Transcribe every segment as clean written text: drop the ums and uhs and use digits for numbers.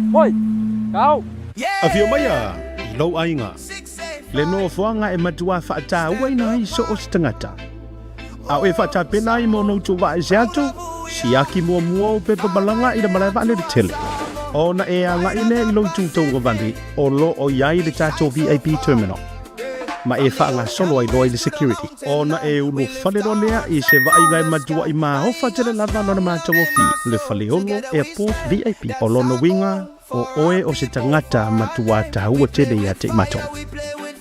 Oi! Kau! Afio maia i lou aiga, le nofoaga e matuā faatauaina ai so o se tagata. A o e faatapena ai mo ona utu vaa ese atu, siaki muamua ou pepa malaga i le malae vaalele tele. Ona e agai lea i lou itu tauagavale o lo o i ai le tatou VIP terminal, ma e faagasolo ai loa i le security. Ona e ulufale loa lea i se vaaiga e matuai maofa tele lava lona matagofie, le Faleolo Airport VIP. O lona uiga, O oe o se tagata matuā taua tele ia te i matou.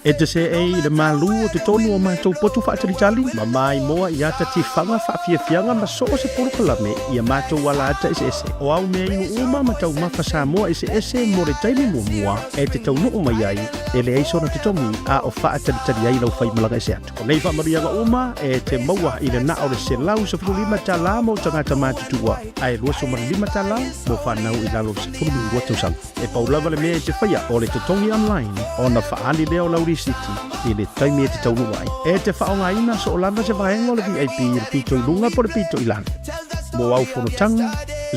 E te seei i le malū o totonu o matou potu faatalitali, ma maimoa i ata tifaga faafiafiaga ma so o se polokalame i a matou alaata eseese. O au mea inu uma ma taumafa Samoa eseese mo le taimi muamua e te taunuu mai ai, e leai sona totogi a o faatalitali ai lau faimalaga ese atu. O nei faamanuiaga uma e te maua i le na o le $115 mo tagata matutua ae $25 mo fanau i lalo o le 12 tausaga. E pau lava le mea e te faia o le totogi online ona faaali lea o lau risiti i le taimi e te taunuu ai. E te faaaogaina soo lava se vaega o le VIP i le pito i luga po o le pito i lalo. Mo au fonotaga,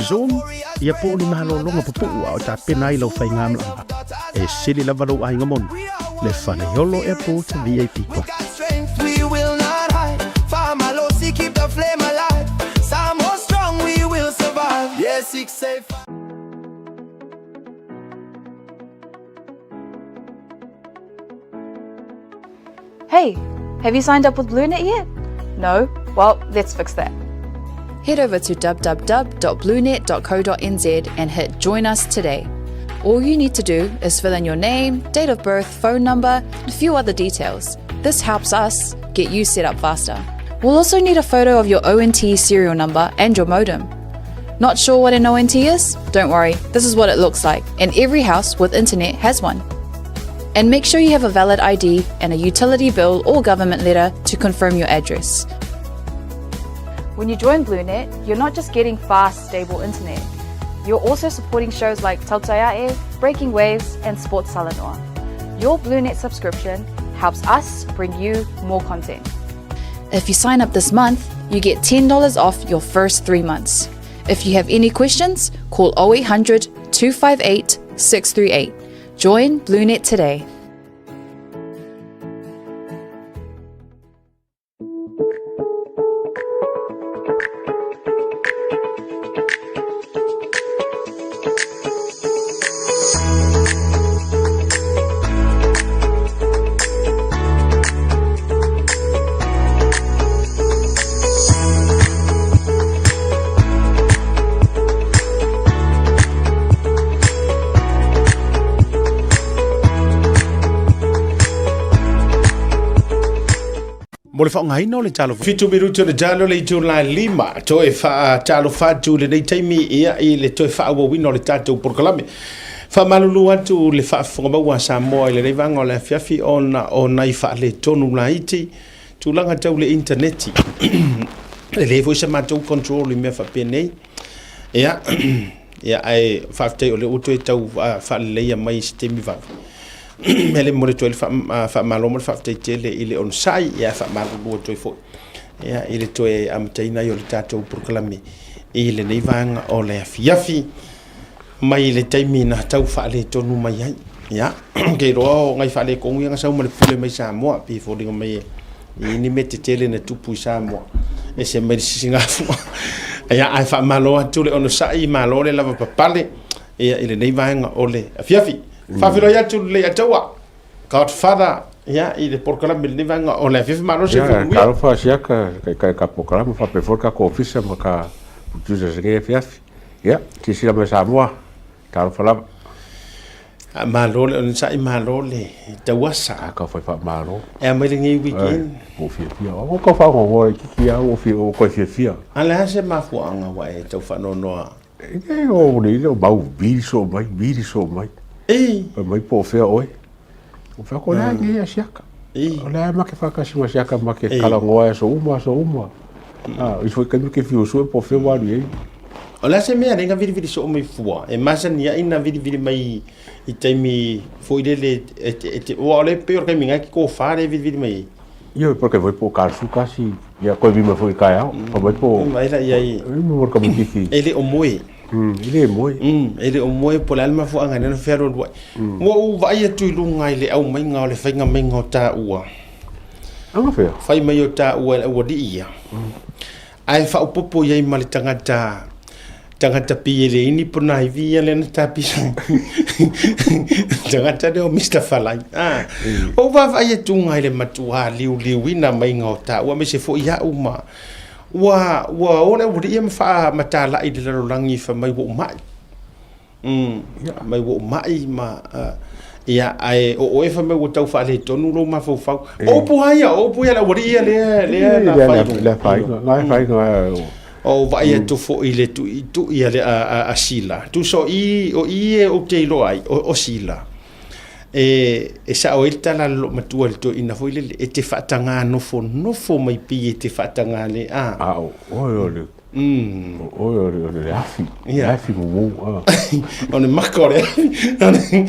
Zoom, ia po o ni malologa pupuu a o tapena ai lau faigamalaga. E sili lava lou aiga moni, le Faleolo Airport VIP Club. Hey, have you signed up with BlueNet yet? No? Well, let's fix that. Head over to www.bluenet.co.nz and hit Join Us Today. All you need to do is fill in your name, date of birth, phone number, and a few other details. This helps us get you set up faster. We'll also need a photo of your ONT serial number and your modem. Not sure what an ONT is? Don't worry, this is what it looks like, and every house with internet has one. And make sure you have a valid ID and a utility bill or government letter to confirm your address. When you join BlueNet, you're not just getting fast, stable internet. You're also supporting shows like Tautaiae, Breaking Waves, and Sports Talanoa. Your BlueNet subscription helps us bring you more content. If you sign up this month, you get $10 off your first 3 months. If you have any questions, call 0800 258 638. Join BlueNet today. Mo le faaaogaina o le talo. Fitu minuti o le talo le itula e lima, toe faatalofa atu i lenei taimi ia i le toe faaauauina o le tatou polokalame. Faamalulu atu le faafofoga maua a Samoa i lenei vaega o le afiafi ona o nai faaletonu laiti, tulaga tau le initaneti. E leai foi sa matou control i mea faapenei. Ia, ia ae faafetai o lea ua toe tau faaleleia mai i se taimi vave. Mea lea e momoli atu ai le faamalo ma le faafetai tele i le onosai, ia ae faamalulu atu ai foi ia i le toe amataina ai o le tatou polokalame i lenei vaega o le afiafi mai le taimi na tau faaletonu mai ai. Ia, ou te iloa o nai faaletonu ia na sau ma le pule mai Samoa, pei e foliga mai e i ai ni mea tetele na tupu i Samoa, ese mai le sisigafua. Ia, ae faamalo atu le onosai, malo le lavapapale ia i lenei vaega o le afiafi. Faafeiloai atu le Leiataua, Godfather, ia i le polokalame i lenei vaega o le afiafi. Malo le soifua manuia. Talofa siaka kai ka polokalame faapea foi le tatou ofisa ma ka producers i lenei afiafi. Ia, silasila mai Samoa, talofa lava. Malo le onosai, malo le tauasa. A kau fai faamalo. E a mai lenei weekend. Ua fiafia. Ua kau faanoanoa itiiti lava, ua toe fiafia. A le a se mafuaaga ua e tau faanoanoa? E o le ile o mau vili soo mai, vili soo mai. Ei. Fai mai po o fea oe. O fea ko lea nei a siaka. Ei. O lea ma ke whakasi ma siaka ma ke kalangoa e so uma, so uma. Ah, i foi kami ke whio sue po o fea waru ei. O le a se mea lenei na vilivili soo mai fua, e masani ai na vilivili mai i taimi foi lele e te, e te, ua o le pei o le taimi ngai ki kōwhā le vilivili mai ai. Ia, porque foi po kalsu kasi, ia koe vima foi kai ao, fa mai po. Mai la ia i. Mo ka mutiki. E le o moe. E le moe. E le o moe po o le a le mafuaaga e ala ai ona fealualuai. Ua ou vaai atu i luga i le aumaiga o le faiga maiga o taua. Aga fea? Fai mai o taua e le aualii ia. Ae faaopoopo i ai ma le tagata tagata pei e leai ni ponaivi ia lea na tapisa. Tagata lea o Mr. Falai. Ah. Ou vaavaai atu i le matua liuliuina maiga o taua aemaise foi au ma ua ua o le aualii ia ma faamatala'i i le lalolagi fai mai ua ou ma'i. Mai ua ou ma'i ma ia ae o oe fai mai ua tau faaletonu lou mafaufau. O upu lava ia, o upu ia a le aualii ia lea lea na fai. Le afaina, na afaina. O vaai atu foi i le tuitui a le a Sila. Tusa o i o i e ou te iloa ai o Sila. E sao ai le tala a le loomatua i le toeaina foi lele, e te faatagā nofonofo mai pei e te faatagā le a. A o oe o le O oe o le afi, le afi mumu. O le maka o le afi.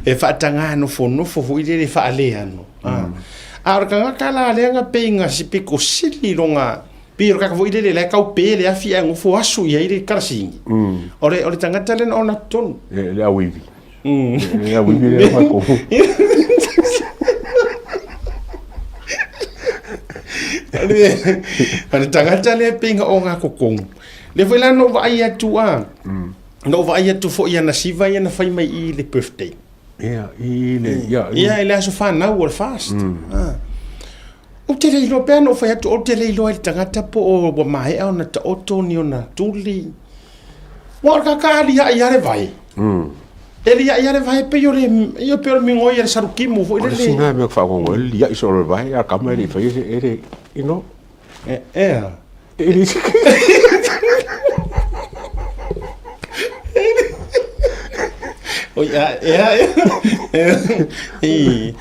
E faatagā nofonofo foi lele faaleano. A o le tagata la lea na pei na se pito sili lona, pei o le tagata foi lele la e tau pe le afi ae nofo asu i ai le karasini. O le tagata lea na ona totonu. Le auivi. Le auivi lea na kohu. O le tagata lea pei na oga totonu. Lea foi la na ou vaai atu a, na ou vaai atu foi i ana siva ia na fai mai i le birthday. Ia, i le, ia. Ia, i le aso fanau o le fast. Ou te le iloa, pei lava ona ou fai atu, ou te le iloa i le tagata po o ua maea ona taoto ni ona tuli. Ua o le kaka aliaʻi lava le vae. E liaʻi lava le vae pei o le, ia pei o le migoi a le salukimu foi lele. O le sina mea fagogo e liaʻi solo le vae, a kama e le i faia se, e le, you know. E, ea. E le Oi, a, ea, ea. I.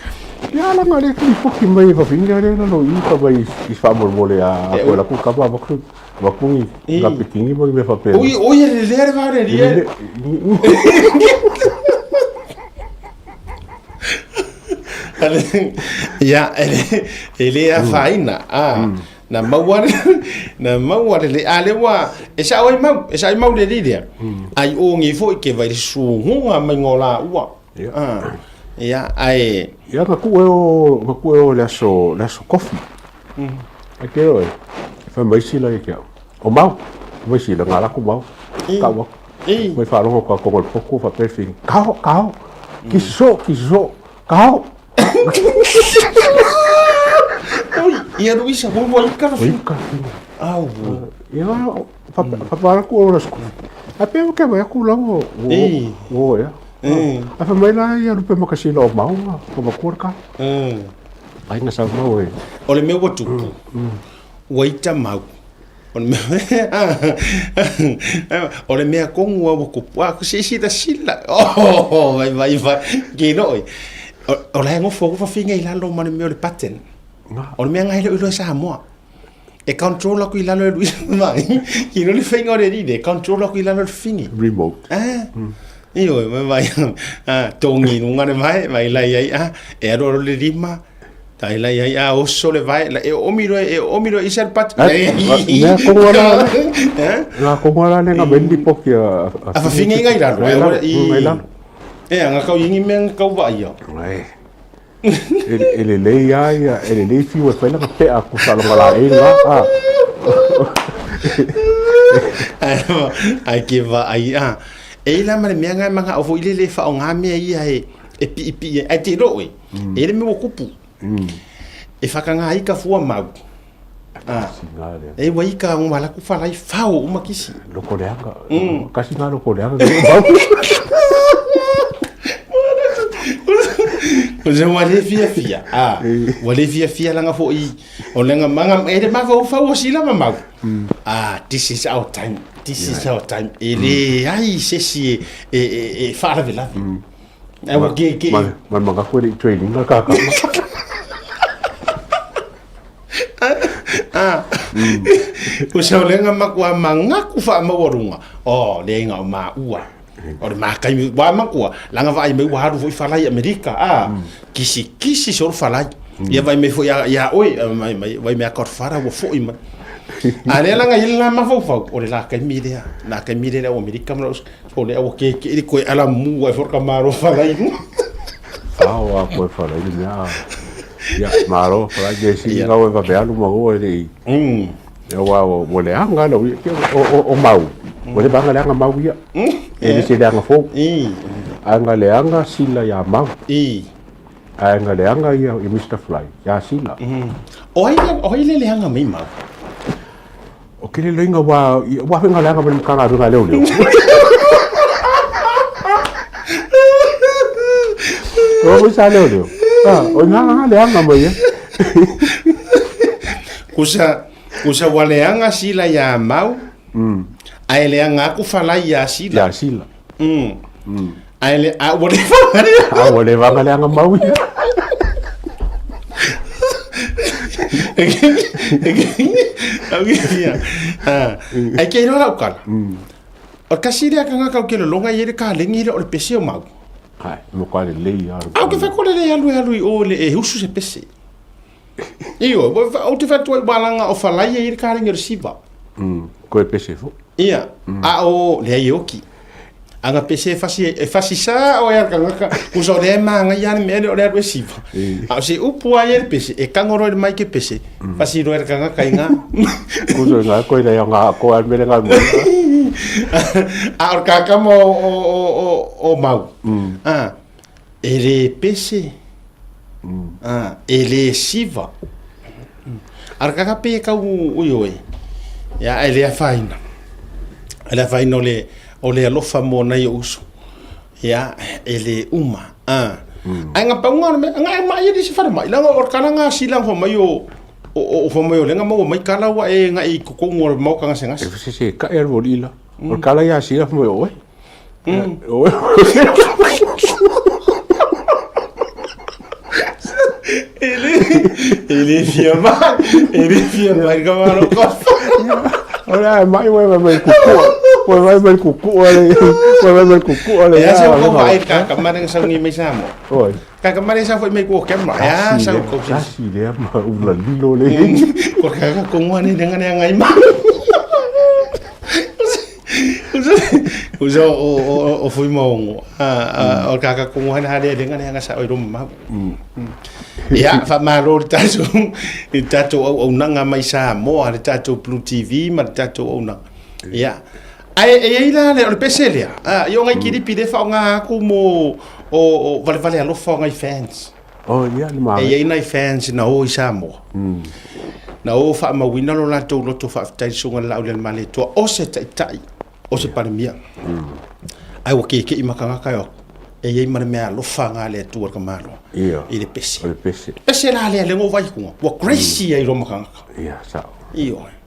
Ia langa le kili poki mai e wawhine le na no i ka mai i whamolemole a koe la ku kama vaku vaku i ka pikingi mo i me whapena. Oi, oi, e le lea le vare, ria. Ia, e le afaina, a, na maua le, na maua le, le, a le ua, e sao ai mau, e sao ai mau le li lea. Ai o ngi foi ke vai le sugunga mai ngō la ua. A, ia, ai. Ia, na ku e o, na ku e o le aso, le aso kofi. Ai ke oe, whai mai sila i ke au. O mau, mai sila, ngā laku mau, kau aku. Mai whaalogo ka kongo le poko, wha perfing, kao, kao, ki so, ki so, kao. Oi, ia Luisa, ua ua ika la Ua ika la Au. Ia, whapara ku o la school. A pe o ke mai aku lango, o ia. A wha mai la ia lupe makasila o mau, o makua ka. Ai na sau mau e. O le mea ua tupu, ua ita mau. O le mea, o le mea kongu a ua kupu, a se sila sila, oh, vai vai vai, ki no oi. O la e ngofo ku whawhinga i lalo ma le mea o le pattern. O le mea ngai leo i loa Samoa. E control aku i lalo e Luisa mai. Ki no le whainga o le rire, e control aku i lalo le whingi. Remote. Ah. Io, mai vai, ah, tongi nunga le mai, vai lai ai, ah, e aro aro le lima, tai lai ai, ah, oso le vai, la, e omi roe, e omi roe, isa le pat. Mea kongo la, ngā kongo la le ngā mendi poki a... A whawhinga i ngai lalo, e, ngai lalo. E, ngā kau ingi mea ngā kau vai ia. Ai. E lelei lava ia, e lelei fiu e fai lana pea ku faalogo la e la. Ai ke vaai a. E ila ma le mea ngai manga o foi le le whaonga mea ia e e pi pi e ai te roe. E le mea kupu. E whakanga ai ka fua mau. E wai ka ngā la ku whalai whao uma kisi. Loko leanga. Kasi ngā loko leanga. O se ua le fiafia, a, ua le fiafia langa foi o lenga manga e le mafaufau o sila ma mau. Ah, this is our time. This is our time. E le ai se si e e e, e faalavelave. Ai ua ke ke. Ma manga koe le training ka ka. Ah. O se o lenga makua mangaku faamaualuga. Oh, le inga o maua. O le makaimi wa makua, langa vaai mai ua alu foi falai Amerika, a, kisi kisi solo falai. Ia vai mai foi ia oe, mai mai vai mai a fara ua foi mai. A lea la ga i le mafaufau, o le la taimi lea, la taimi lea le au Amerika ma o le au ke ke i koe ala mu ai forka maro falai. Ao a koe falai le mea. Ia, malo falai ke si ngau e vape alu ma o e le i. Ia wa o le anga lo o mau. O le banga le anga mau ia. E le se le anga fou. Anga le anga sila ia mau. Ae na leaga ia i Mister Fly, ia Sila. O ai le, o ai le leaga mai mau? O ke le loinga wa, wa whenga leaga mai mkanga runga leo leo. O mo sa leo leo. Ah, o nga nga leaga mai ia. Kusa, kusa wa leaga Sila ia mau. Ae leaga aku falai ia Sila. Ia Sila. Ae le, a ua le whanga le. A ua le whanga le anga mau ia. Ai ke iloa lau kala. O kasi lea kanga kau ke lolonga i ele ka lengi le o le pese o mau. Hai, mo kwa le lei a. Au ke whai kore le alu e alu i o le e husu se pese. Io, o te whatua i walanga o whalaia i le ka lengi o le siva. Koe pese fo. Ia, a o lea i oki. Anga pese e fasi, e fasi sa o e kangaka, kusa o lea e maanga i ane mea o lea e siva. A o se upu a i pese, e kangoro e mai ke pese, fasi roe kangaka i ngā. Kusa ngā koe lea ngā ko a mele ngā mua. A o kakama o mau. A, e le pese, a, e le siva. Ara kaka pe kau ui oe. Ia, e le awhaina. E le awhaina o le, o le alofa mō nei o uso. Ia, e le uma. A. Ai ngā paunga o le mea, ngā e mai e se whare mai. Langa o kala ngā sila ho mai o, o, o, o mai o lenga maua mai kala ua e ngā i kukongu o le mauka ngase ngase. E se se ka e ro lila. O kala ia sila mai oe. Oe. E le fia mai, e le fia mai ka maro kofa. Ora mai mai mai kukua. Mai mai mai kukua le. Mai mai mai kukua le. E ase o vai ka ka mare sa ngi mai sa mo. Oi. Ka ka mare sa foi mai ko kem ma. Ya sa ko si. Kasi le ma ula lilo le. Ko ka ka ko ngone ne ngane ngai ma. Usa o o fui mo a o ka ka ko ngone ha le ngane nga sa o ro ma. Ia, faamalo le tatou i le tatou auaunaga mai Samoa, le tatou Blue TV ma le tatou auaunaga. Ia. Ae e i ai la le, o le pese lea, a, i o ngai kilipi le faaaoga aku mo o, o valevale alofa o ngai fans. Oh, ia, le E i ai nai fans na o i Samoa. Na o faamauina lo latou loto faafetai i le Susuga i le Laaulialemalietoa o se taitai o se Palemia. Ae ua keke'i ma tagata e o atu, e i ai ma le mea alofa na a le Atua i le tamaloa, i le pese. O le pese. Pese la lea, le go vai kuga, ua crazy ai loa ma tagata. Ia, sao. Ioe.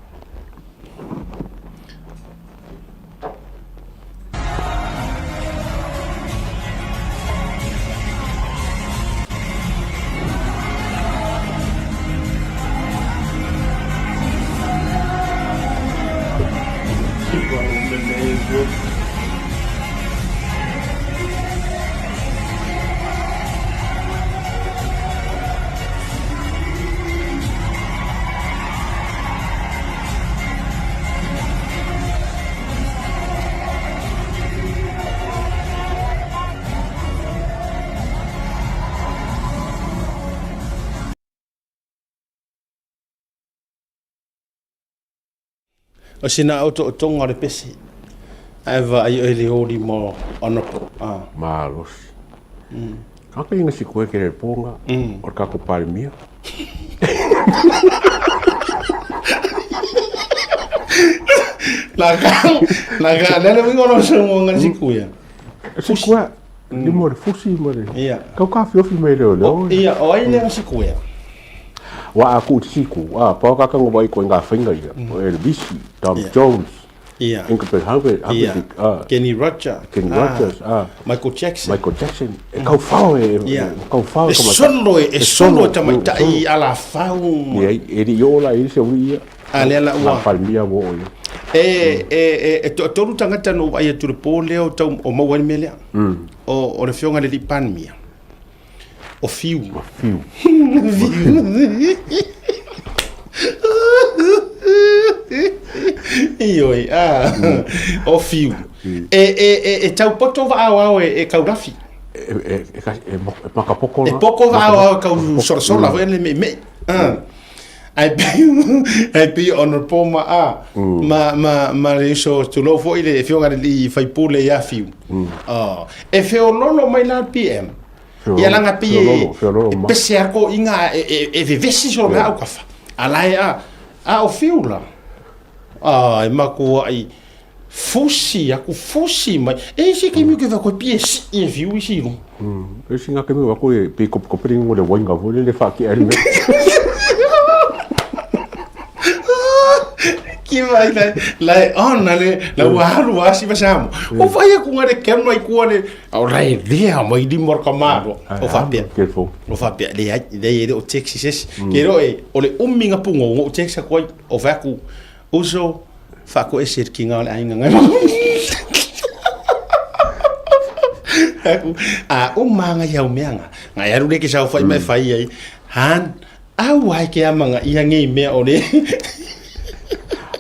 O sina otootoga o le pese, ae vaai oe i le oli mo ona po. Ah. Malosi. Ka ka inga si koe ke le ponga o le kako palemia. La ka, la ka, le le wingo no se mo ngan si kuia. Si koe, ni mo le fusi mo le. Ia. Kau ka fiofi mai leo leo. Ia, o ai le si kuia. Wa a ku siku, a pa ka ka ngoi ko nga whainga ia. O Elvis, Tom Jones. Ia. Engelbert Humperdinck, Ia. ah. Kenny Roger. Kenny Rogers, ah. Michael Jackson. Michael Jackson. E kau whao e, kau whao E solo e, e solo e tamaitai ala fau. Ia, e ri ola e se uri ia. A lea la ua. Palmia wo o ia. E, e, e, e to tolu tagata no ai atu le po lea o tau o maua ai le mea lea. O, o le fionga le li Panemia. O Fiu. O Fiu. Ioe, a, o Fiu. E, e, e, e tau poto vaaoao e, e kaulafi. E, e, e, e, e makapoko E poko vaaoao e kau solasola foi le meimei. Ah. Ai pei, ai pei ona po ma a, ma, ma, ma le uso tulou foi le afioga i le alii faipule ia Fiu. Oh. E feololo mai la le PM. Ia langa pei e, e pese a ko inga e, e, e vevesi so mea au kafa. A lae a, a o Fiu la. A e makuai fusi aku fusi mai. E isi kemi ke fa koe pie si e Fiu isi ilu. E isi ngā kemi wako e pei kope ringo le wainga fo le le whaki ai me. Ki mai lai, lai ona le, la ua haru asi va samo. O fai aku ngare kema i kua le, O lai lia mai lima o le kamalo. O faapea. O faapea, leai, leai e le o text i se isi. Ke iloa e, o le umi nga pugou na ou text atu ai, o fai atu, uso, faakoese i le kiga o le aiga ngai Aku, a uma ngai au mea nga. Ngai alu le ke saofai mai fai ai. Han, au ai ke ama nga ia ngei mea o le.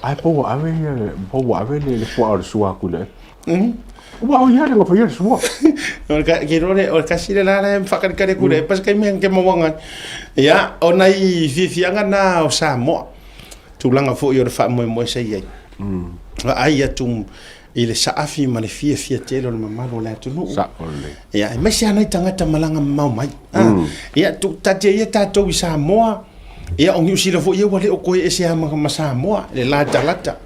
Ai po ua ave ia le, po ua ave le, le puaa o le sua aku le. Ua o ia le nga faia le sua. O le ke rore o le kasi le la la whakarekare kure mm. pas kai mea ke mawanga. Ia, o nai fiafiaga na o Samoa. Tulaga foi o le faamoemoe sa i ai. Vaai atu i le saafi ma le fiafia tele o le mamalu o le atunuu. Ia, aemaise lava nai tagata malaga mamao mai. Mm. Ia, taatia ia tatou i Samoa. Ia, o Niu Sila foi ia ua le o koe ese lava ma Samoa, le latalata.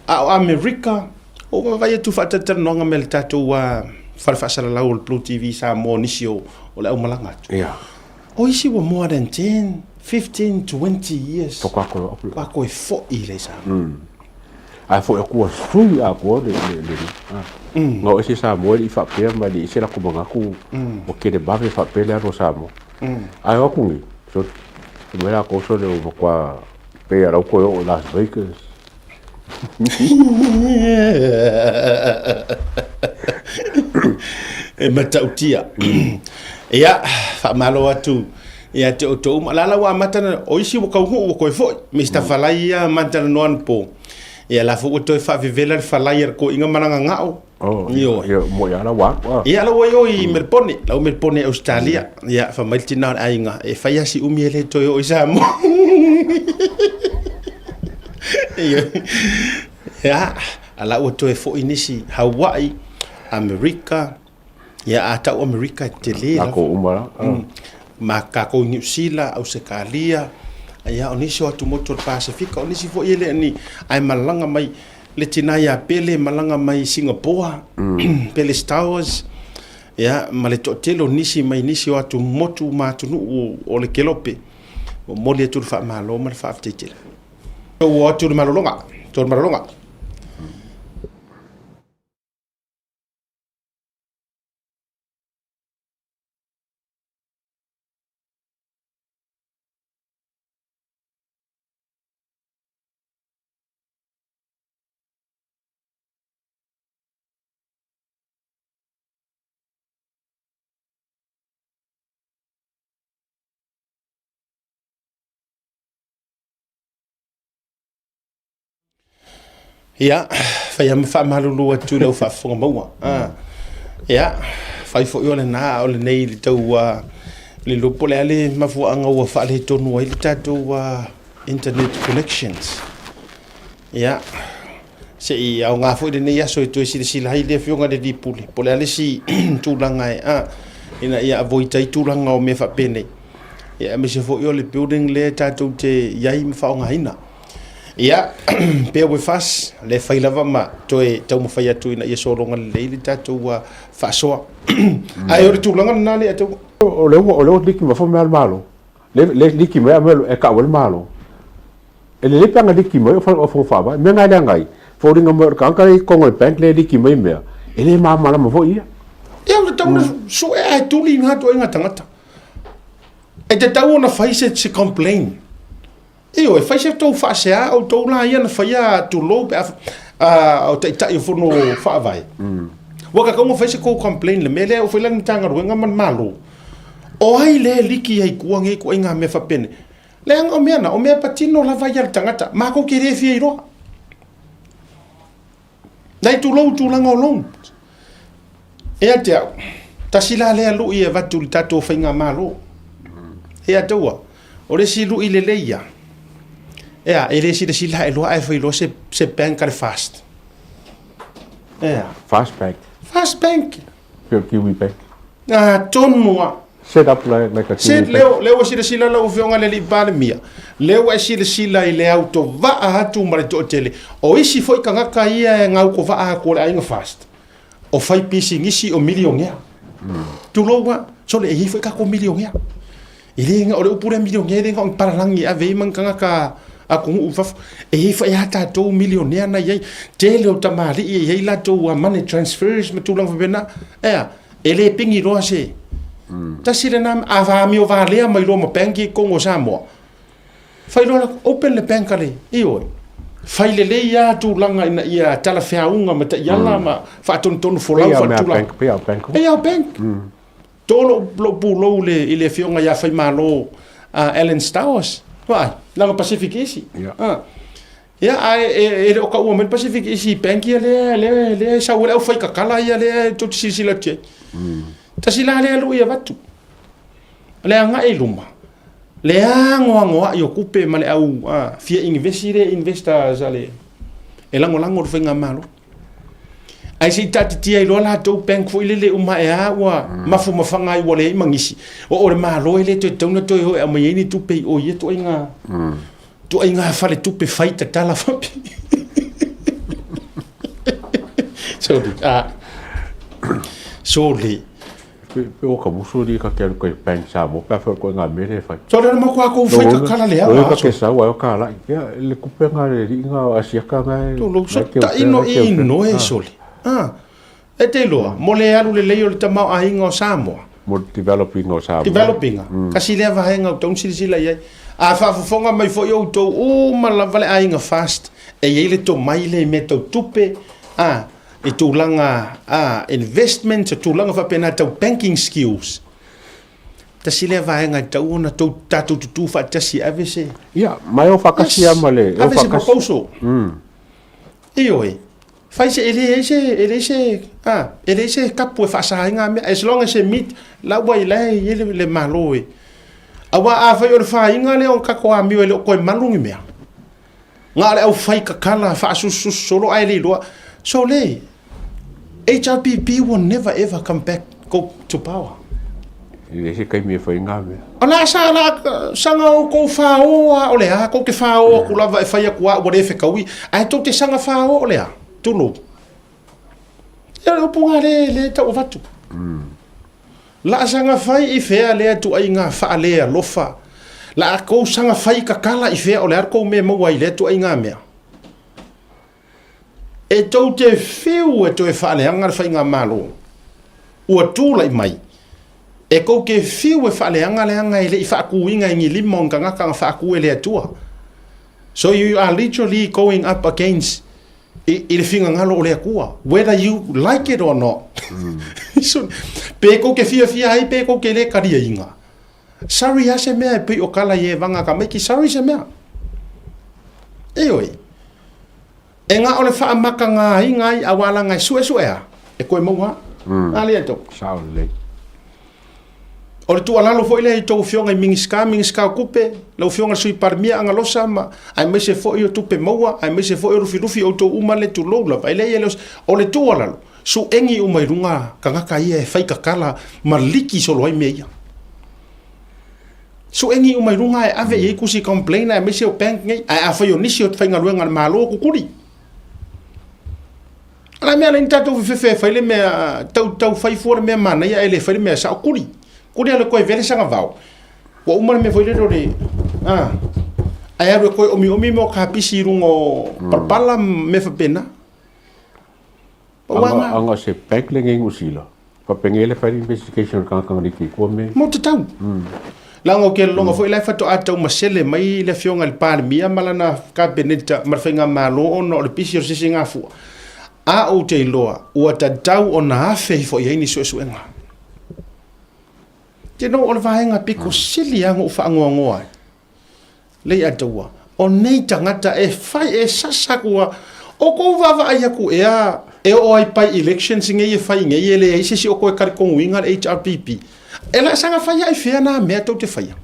A o Amerika, Ua vaavaai atu faatalatalanoaga mai le tatou fale faasalalau o le Blue TV Samoa nisi o, o le aumalaga atu. Yeah. O isi ua more than 10, 15, 20 years. Faatoa koe aku. Faatoa koe foi le Samoa. Mm. Ae foi aku ua sui atoa le le le. Ah. Mm. Ngā o ese Samoa i faapea ma le ese lakou manatu mm. ua kele vave faapea le alu o Samoa. Mm. Ae o aku nei, so, mai lakou so le ua matua pei a lau koe oo i Las Vegas. E matautia. Ia, faamalo atu ia te outou uma. La la ua amata na, o isi ua kaunuu ua koe foi. Mr. Falai ia amata na noa anapo. Ia la foi ua toe faavevela le falai a le koiga ma lana gagao. Oh, Ioe. ia, mo ia la ua aku. Ia la ua i o i Melbourne, la ua Melbourne Australia. Ia, fai mai le tina o le aiga, e fai lava si umi e le toe oo i Samoa. Ioe. Ia, a la ua toe foi nisi Hawaii, Amerika. Ia, a tau Amerika e tele lava. Lako uma la. Ma kākou i Niu Sila, Ausetalia, ia, o nisi o atumotu o le Pasefika, o nisi foi e le o ni, ae malaga mai le tina ia Pele malaga mai Singapoa, Pele's Towers, ia, ma le toatele o nisi mai nisi o atumotu ma atunuu o le Kelope. Momoli atu le faamalo ma le faafetai tele. Ua atu le malologa, to le malologa. Ia, fai lava ma faamalulu atu i lau faafofoga maua. Ah. Ia, fai foi o lena, a o lenei i le tau le iloa po o le a le mafuaaga ua faaletonu ai le tatou internet connections. Ia, se i aoga foi lenei aso e toe silasila ai le Afioga i le Alii Pule, po o le a le isi tulaga e, a, ina ia avoid ai tulaga o mea faapenei. Ia, aemaise foi o le building lea tatou te i ai ma faaaogaina. Ia, bear with us, le fai lava ma toe taumafai atu ina ia sologa lelei le tatou faasoa. Ae o le tulaga lena le atau. O lea ua o lea ua liki mai foi mea a le Malo. Le le liki mai a mea e tau ai le Malo. E lelei pe ana liki mai o fale o fono faavae. Mea na e leaga ai, foliga mai o le tagata lea i totonu o le bank lea e liki mai mea, e le malamalama foi ia. Ia o le tau na sue ae tuli i ngā ituaiga tagata. E tatau ona fai se se complain. Ioe, fai se tou faasea outou la ia na faia tulou pe a o taitai o fono faavae. Ua tatau ona fai se tou complain le mea lea ua fai la le Matagaluega ma le Malo. O ai lea e liki ai i tua nei ituaiga mea faapenei? Leaga o mea na, o mea patino lava ia a le tagata, matou te le fia iloa. Nai tulou tulaga o loan. Ia te au, tasi la lea lui e avatu i le tatou faigamalo. Ia taua, o le isi lui lelei ia, ea, e le silasila ae loa ae fai loa se, se bank a le fast. Ea. Fast bank. Fast bank. Pe o Kiwi Bank. Ah, tonu a. Set up like, like a Kiwi Set, Bank. leo, leo ua silasila lau afioga i le alii Palemia, lea ua e silasila i le autovaa atu ma le toatele. O isi foi tagata ia e gautovaa atu o le aiga fast. O fai pisinisi o milionea. Tulou a, sole e i ai foi tatou milionea. E le o le upu lea milionea e le na o ni palalagi e ave ai ma ni tagata atunuu i fafo. E i ai foi a tatou milionea na i ai. Tele o tamalii e i ai latou money transfers ma tulaga faapena. Ea, e le pigi loa se. Tasi lena, a amio valea mai loa ma bank i totonu o Samoa, Fai loa open le bank a le, ioe. Fai lelei lava tulaga ina ia talafeauga ma taiala ma faatonutonu folau faatulaga. Pei a bank. Pei a bank. To lou pulou i le afioga ia Faimalo Alan Stowers. Vaai, leaga Pacific Easy. Ia, ae e le o taua mai le Pacific Easy Bank ia lea, lea, lea e sau ai le aufaikakala ia lea tou te silasila atu i ai. Tasi la lea lui e avatu. Le agai i luma, le anoanoai o tupe ma le au fia inivesi lea investors a le e lagolago le faigamalo. Ae se i taatitia ai loa latou bank foi lele uma ae a ua mafumafaga ai ua leai ma nisi. O le Malo e le toe tatau ona toe o e aumai ai ni tupe i o i ia ituaiga ituaiga faletupe fai tatala faapea. Sorry. Ah. Sorry. Pe o ka musu ni ka ke ko bank sa mo pe fa ko nga mere fai. So le mo kwa ko fai ka kala le ala. Ko ke sa wa ka la ya le kupe nga le ri nga asia ka nga. To lo so ta ino i no e soli. Ah. E te loa mo le alu le lei o le tamao aiga o Samoa. Mo developing o Samoa. Developing. Kasi lea vaega o tau silasila i ai. A faafofoga mai foi outou uma lava le aiga fast e i ai le tomai lea i mea tau tupe. Ah. i tulaga a investment, tulaga faapena tau banking skills. Tasi lea vaega e tatau ona tou tatou tutū faatasi e ave se Ia, ma e o faatasi lava ma le, e o ave se faatasi. proposal. Ioe. Fai se, e leai se, e leai se, a, e leai se kapu e faasa ai ngā mea. As long as e meet, la ua i la e i ai le, le Malo e. Aua afai o le fāiga lea o le tatou amio e le o toe malu ni mea. Na o le aufai kakala faasusususu solo ae le iloa. So le, HRPP will never ever come back go to power. E leai se taimi e fai ngā mea. O le a sa la saga outou fāō a o le a, tou te fāō atu lava e fai atu a ua le fetaui, ae tou te saga fāō o le a, tulou. Ia o le upu ngā le, le tau avatu. La saga fai i fea lea tuaiga faalealofa? La kou saga fai kakala i fea o le a kou mea maua ai lea tuaiga mea? E tou te fiu e toe faaleaga le faigamalo ua tulai mai. E kou te fiu e faaleaga leaga e le i faatuina i ni lima o ni tagata na faatu e le Atua. So you are literally going up against i, i le finagalo o le Atua, whether you like it or not. So, pe kou ke fiafia ai, pe kou ke le kariainga. Sorry a se mea e pei o kala i e vanga ka maiki, sorry se mea. E oi, e ngā o le whaamaka ngā ai ngā i awala ngā sue sue a, e koe maua. A le tau. Sao lelei. O le tuualalo foi lea i tou afioga i Minisita, Minisita o Tupe, lau afioga i le Sui Palemia Agalosa ma aemaise foi o Tupe Maua, aemaise foi o Lufilufi, outou uma le tulou lava. E leai e le o se... O le tuualalo, suegi uma i luga tagata ia e fai tatala ma liki solo ai mea ia. Suegi uma i luga ae ave i ai tusi complain aemaise o bank nei, ae afai o nisi o faigaluega a le Malo, kukuli. O le mea lea ni tatou fefefe e fai le mea tau tau fai fua le mea manaia ae le fai le mea sao kuli. Kuli ale koe vele sanga vao. Ua uma le mea foi lele o le a ae alu e koe omiomi mo ka pisi i runga o palapala mea faapena. Anga anga se bank le ngei New Faapenge le fai investigation tagata nga liki kua me. Mo te tau. Leaga o ke lologa foi la e faatoa taumasele mai le afioga i le Palemia ma lana Kapeneta ma le Faigamalo ona o le pisi o le sisigafua. A ou te iloa, ua tatau ona afe ifo i ai ni suesuega. You know, o le vaega piko sili lava ona ou faanoanoa ai, Leiataua, o nei tagata e fai, e sasa atu lava. O kou vaavaai atu ea? E oo ai by elections nei e fai nei e leai se isi o koe kalikonuina le HRPP. E laasaga fai ai fea na mea tou te faia?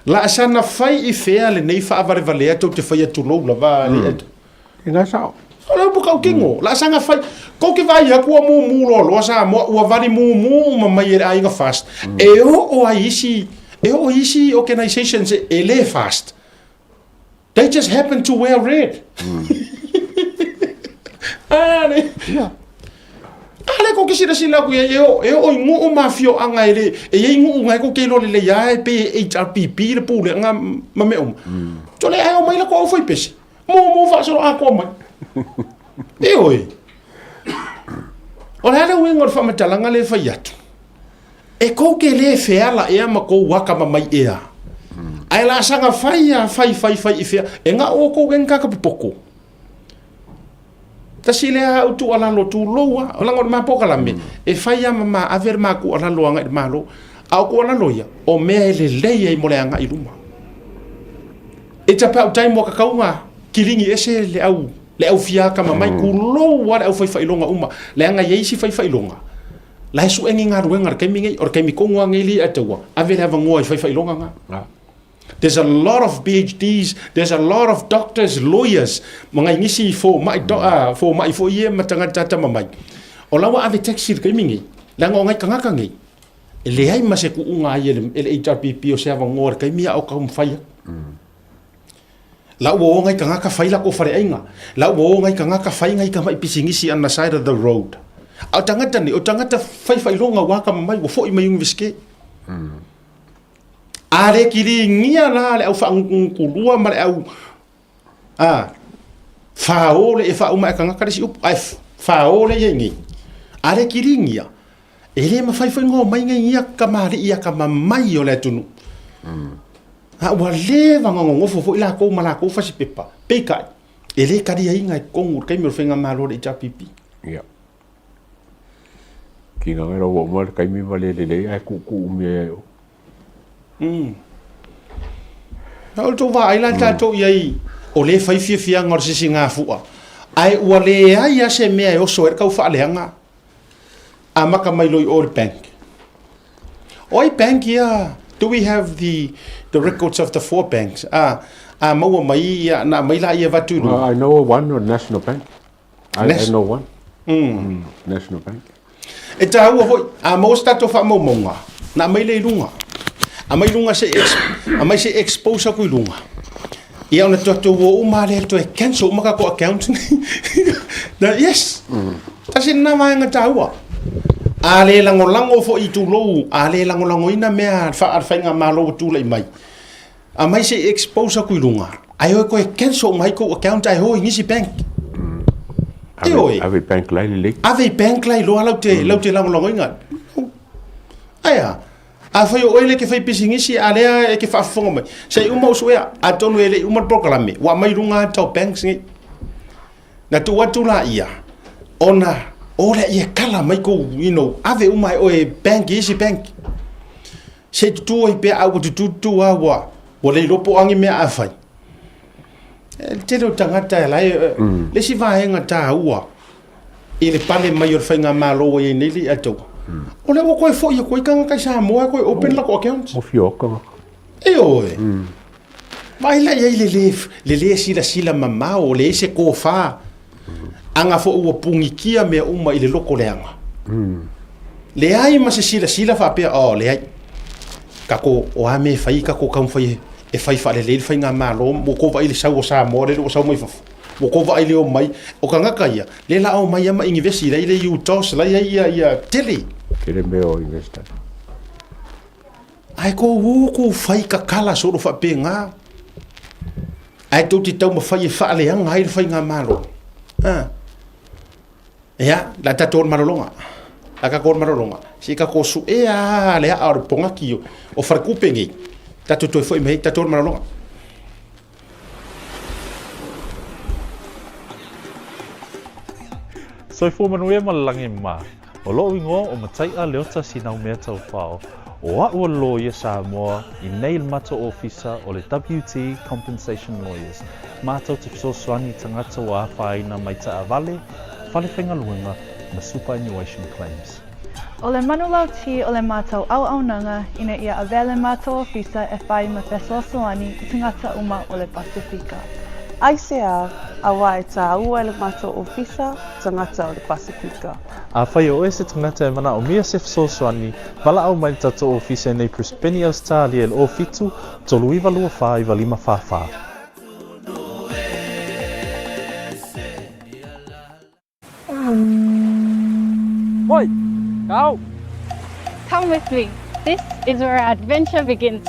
Laasaga fai i fea lenei faavalevalea tou te faia tulou lava mm. E ngā sao. O le upu kautino, mm. laasaga fai. Kou te vaai atu ua mumu loaloa Samoa, ua vali mumu uma mai e le aiga fast. Mm. E oo ai isi, e oo isi organizations e le fast. They just happen to wear red. Ah, le. Yeah. A le ko ke silasila atu i ai, e o, e oo i nuu ma afioaga e le, e i ai nuu na e kou te iloa lelei lava e pei e HRPP le pulega ma mea uma. Tole ae omai latou au faipese, mumu faasolo atoa mai. Ioe. O le a le uiga o le faamatalaga lea e fai atu? E kou te lē feala ea ma kou akamamai ea. Ae laasaga fai a fai fai fai i fea, e ga'o oukou e ni popoko. Tasi lea a'u tuualalo tulou a, leaga o le ma polokalame, e fai a ma ma ave le ma tuualalo agai i le Malo. A o tuualalo ia, o mea e lelei ai mo le agai i luma. It's about time ua tatau ona kiligi ese le au le au fia akamamai, tulou a le aufaifailoga uma, leaga e i ai isi faifailoga, La e sue ni galuega i le taimi nei, o le taimi tonu lava nei lea e taua, ave le avanoa i faifailoga na. There's a lot of PhDs, there's a lot of doctors, lawyers, ma ngai nisi fomai, do, uh, fomai foi ia ma tagata atamamai. O la ua ave taxi i le taimi nei, leaga o ngai tagata nei, e leai ma se tuuga ai e le, e le HRPP o se avanoa i le taimi a o taumafai atu. La ua o ngai tagata fai latou faleaiga. La ua o ngai tagata fai ngai tamai pisinisi on the side of the road. A o tagata nei, o tagata faifailoga ua akamamai, ua foi mai Universite. A le kiligia la le au faagutugutu ma le au a fao le e faauma e tagata le isi upu, ae fao le i ai nei. A le kiligia, E le mafai foi ona omai ngai ia kamali'i akamamai o le atunuu. A ua leva ona nonofo foi lakou ma lakou fasipepa, peitai, e le taliaina i totonu o le taimi o le faigamalo a le HRPP. Ia. Kina ngai ua uma le taimi ma le lelei ae tuutuu mea ai o. A o le tou vaai la tatou i ai, o lea e fai fiafiaga o le sisigafua, ae ua leai lava se mea e oso ai le taufaaleaga. Amata mai loa i o i le bank. O ai bank ia? Do we have the the records of the four banks? A, a maua mai ia, na aumai laia avatu i luga. I know one o National Bank. I, I know one. Mm. National Bank. E tāua foi, a maua se tātou faamaumauga, na aumai lea i luga. Aumai luga se, ex, aumai se expose aku i luga. Ia ona tatou o uma lea toe cancel uma tatou accounts nei. Na, yes. Tasi lena vaega taua. A le lagolago foi i tulou, a le lagolagoina mea a le faigamalo ua tulai mai, aumai se i expose atu i luga, ae o e toe cancel uma ai tou account ae o i nisi bank. Ioe. Ave i bank lai lelei. Ave i bank lai loa lau te, lau te lagolagoina. Ae a? Afai o oe lea e te fai pisinisi a lea e te faafofoga mai, se i uma ou suea, atonu e le i uma le polokalame, ua aumai i luga ata o banks nei. Na tuu atu laia, ona o lea ia kala mai kou, you know, ave uma e oe bank i isi bank. Se i tutū ai pea, a ua tutū tutū lava ua, ua le iloa po o a ni mea a fai. E le tele o tagata e la e, le isi vaega taua, i le pale mai o le faigamalo ua i ai nei le Atoa, o lea ua toe foi atu ai tagata i Samoa e toe open latou accounts. Ua fia o tagata. Ioe. Vaai la i ai le le, le le silasila mamao, leai se tofa. Aga foi ua pugitia mea uma i le loko leaga. Leai ma se silasila faapea, oh, leai. Tatou, o a mea e fai, tatou taumafai e fai faalelei le faigamalo, ua tou vaai i le sau o Samoa lele ua sau mai fafo. Ua tou vaai le omai, o tagata ia, lea la omai lava ma inivesi, la i le UTOS, la i ai ia, ia, tele. Tele mea o invest ai. Ae kou ū kou fai kakala solo faapena. Ae tou te taumafai e faaleaga ai le faigamalo. A. Ia, la tatou o le malologa. La tatou o le malologa. Se i tatou suea le aa o le pogaki o Faletupe nei. Tatou toe foi mai ai, tatou o le malologa. Soifua manuia ma le lagi mā. O lo'u igoa o Matai'a Leota Sinaumea Taufao. O a'u o le loia Samoa i nei le matou ofisa o le WT Compensation Lawyers, matou te fesoasoani i tagata ua afaina mai taavale, fale faigaluega ma superannuation claims. O le manulauti o le matou auaunaga ina ia avea le matou ofisa e whai ma fesoasoani i tagata uma o le Pasefika. Aisea, auā e tāua e le matou ofisa tagata o le Pasefika. Afai o oe se tagata e manaomia se fesoasoani, valaau mai le tatou ofisa i nei Brisbane, Ausetalia i le 07 39 24 95 44. Oi! Au! Come with me. This is where our adventure begins.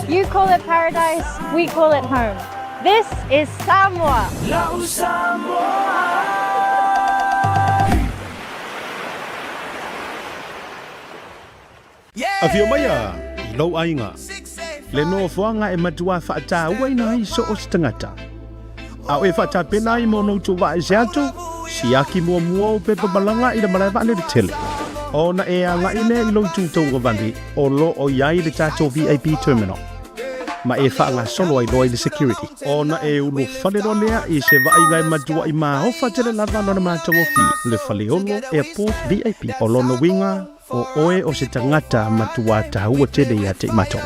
You call it paradise, we call it home. This is Samoa. Afio maia i lou aiga, le nofoaga e matua faatauaina ai so o se tagata. A o e faatapena ai mo ona utu vaese atu, siaki muamua ou pepa malaga i le malae vaalele tele. Ona e agai lea i lou itu tauagavale o lo o i ai le tatou VIP Terminal ma e faagasolo ai loa i le security. Ona e ulufale loa lea i se vaaiga e matuai maofa tele lava lona matagofie, le Faleolo Airport VIP. O lona uiga, O oe o se tagata matuā taua tele ia te i matou.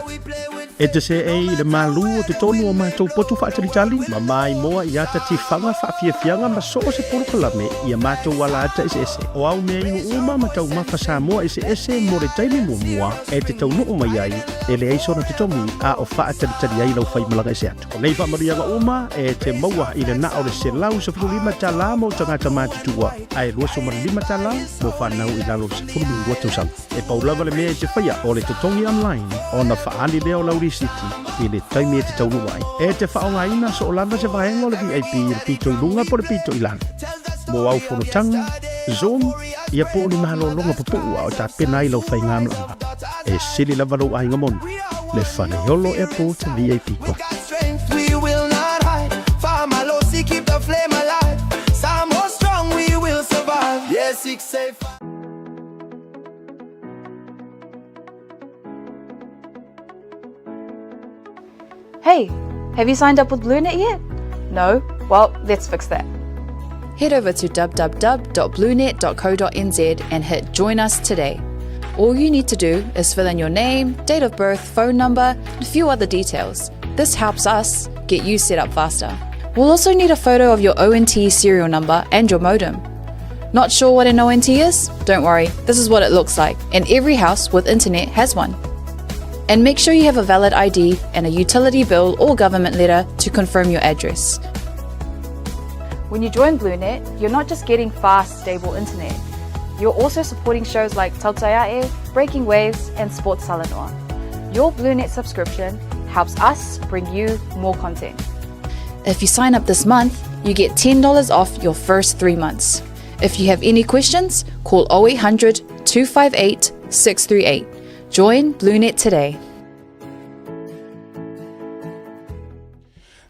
E te seei i le malū o te tonu o matou potu faatalitali, ma maimoa i ata tifaga faafiafiaga ma so o se polokalame i a matou ala ata eseese. O au mea inu uma ma taumafa Samoa eseese mo le taimi muamua e te taunuu mai ai, e leai sona totogi a o faatalitali ai lau faimalaga ese atu. O nei faamanuiaga uma e te maua i le na o le $115 mo tagata matutua, ae $25 mo fanau i lalo o le 12 tausaga. E pau lava le mea e te faia o le totogi online ona faaali lea o lau risiti i le taimi e te taunuu ai. E te faaaogaina soo lava se vaega o le VIP i le pito i luga po o le pito i lalo. Mo au fonotaga, Zoom, ia po o ni malologa pupuu a o tapena ai lau faigamalaga. E sili lava lou aiga moni, le Faleolo Airport VIP Club. Hey, have you signed up with BlueNet yet? No? Well, let's fix that. Head over to www.bluenet.co.nz and hit Join Us today. All you need to do is fill in your name, date of birth, phone number, and a few other details. This helps us get you set up faster. We'll also need a photo of your ONT serial number and your modem. Not sure what an ONT is? Don't worry, this is what it looks like, and every house with internet has one. And make sure you have a valid ID and a utility bill or government letter to confirm your address. When you join BlueNet, you're not just getting fast, stable internet. You're also supporting shows like Tautai Breaking Waves, and Sports Salanoa. Your BlueNet subscription helps us bring you more content. If you sign up this month, you get $10 off your first three months. If you have any questions, call 0800 258 638. Join BlueNet today.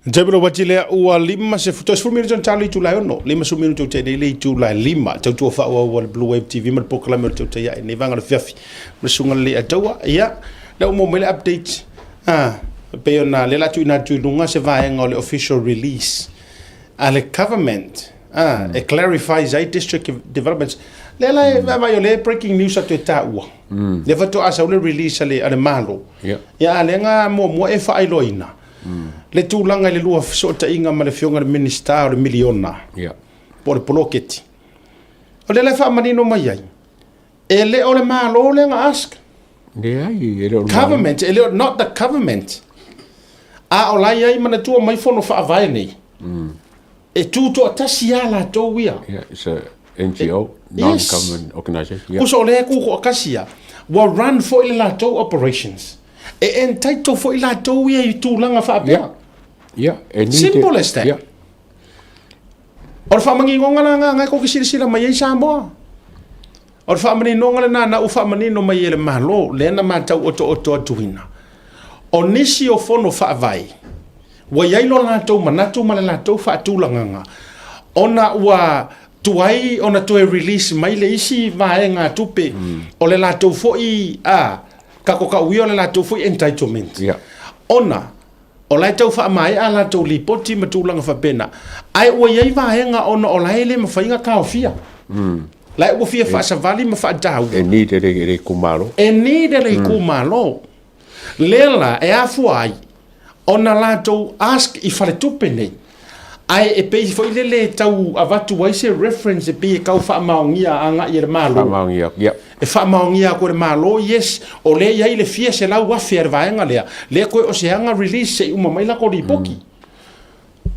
Tebelo wati lea ua lima se futo sefulu minute ona talo i itula e ono, lima sefulu minute o tea nei le itula e lima. Tautua faaauau a le Blue Wave TV ma le polokalame o le tautai ae nei vaega o le fiafi ma le susuga lelei a Taua. Ia, lea ua maua mai le update, ah, e pei ona lea o le a tuuina atu i luga se vaega o le official release a le government, ah, e clarifies ai district developments. Lea la e vaavaai o lea e breaking news atu e taua. Lea faatoa sau le release a le, a le Malo. Ia, a lea na muamua e faailoaina. Le tulaga i le lua fesootaiga ma le Afioga i le Minisita o le miliona po o le poloketi. O lea la e faamanino mai ai, e le o le Malo lea na ask. Leai, e le o le Malo. Government, e le o, not the government. A o la e i ai manatua mai fono faavae nei. E tutoatasi lava latou ia. Yeah, it's a NGO, non-government organisation. Yeah. Kusa o lea e tutoatasi lava, ua run foi le latou operations. E entitle foi latou ia i tulaga faapea. Yeah. Yeah. E ni Simple as that. Yeah. O le faamaninoga la lena e tou te silasila mai ai Samoa. O le faamaninoga lena na ua faamanino mai e le Malo, lea na matau otooto atuina. O nisi o fono faavae, ua i ai lo latou manatu ma le latou faatulagaga, ona ua tuai ona toe release mai le isi vaega tupe o le latou foi a kakokauia o le latou foi entitlement. Yeah. Ona o la e tau faamaea a latou lipoti ma tulaga faapena, ae ua i ai vaega ona o la e le mafai ona taofia. La e ua fia faasavali ma faataua. E need e le, e le itumalo. E need e le itumalo. Lea la e afua ai ona latou ask i faletupe nei, ae e pei foi lele e tau avatu ai se reference e pei e tau faamaonia agai e le Malo. Faamaonia, yeah. E faamaonia atu e le Malo, yes, o lea e i ai le fia 100,000 a le vaega lea, lea toe o se aga release se i uma mai lako lipoti.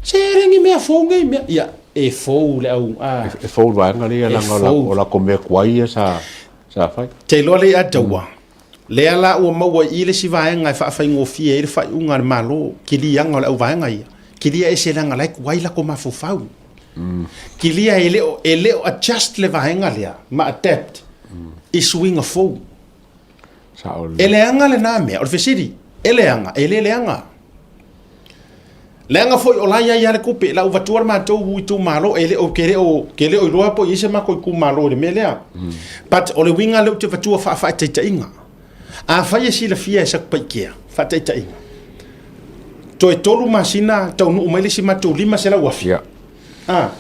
Se e le ni mea fou nei mea. Ia, e fou le au, a. E fou le vaega lea, leaga o lako mea tuai ia sa fai. Te iloa lea ia taua. Lea la ua maua i i le isi vaega e faafaigofie ai le faaiuga a le Malo, kiliaga o le auvaega ia. Kilia ese leaga la e tuai lako mafaufau. Kilia e le o, e le o adjust le vaega lea ma adapt i suiga fou. E leaga lena mea, o le fesili, e leaga, e le leaga. Leaga foi o la e i ai lava le tupe, la ua vatua le matou itumalo, e le o, ke le o, ke le o iloa po o i ai se matou itumalo i le mea lea. But o le uiga lea ou te vatua faafaataitaiga. Afai e silafia e Satupaitea, faataitaiga, toe tolu masina taunuu mai le isi matou 500,000. Yeah. Ah.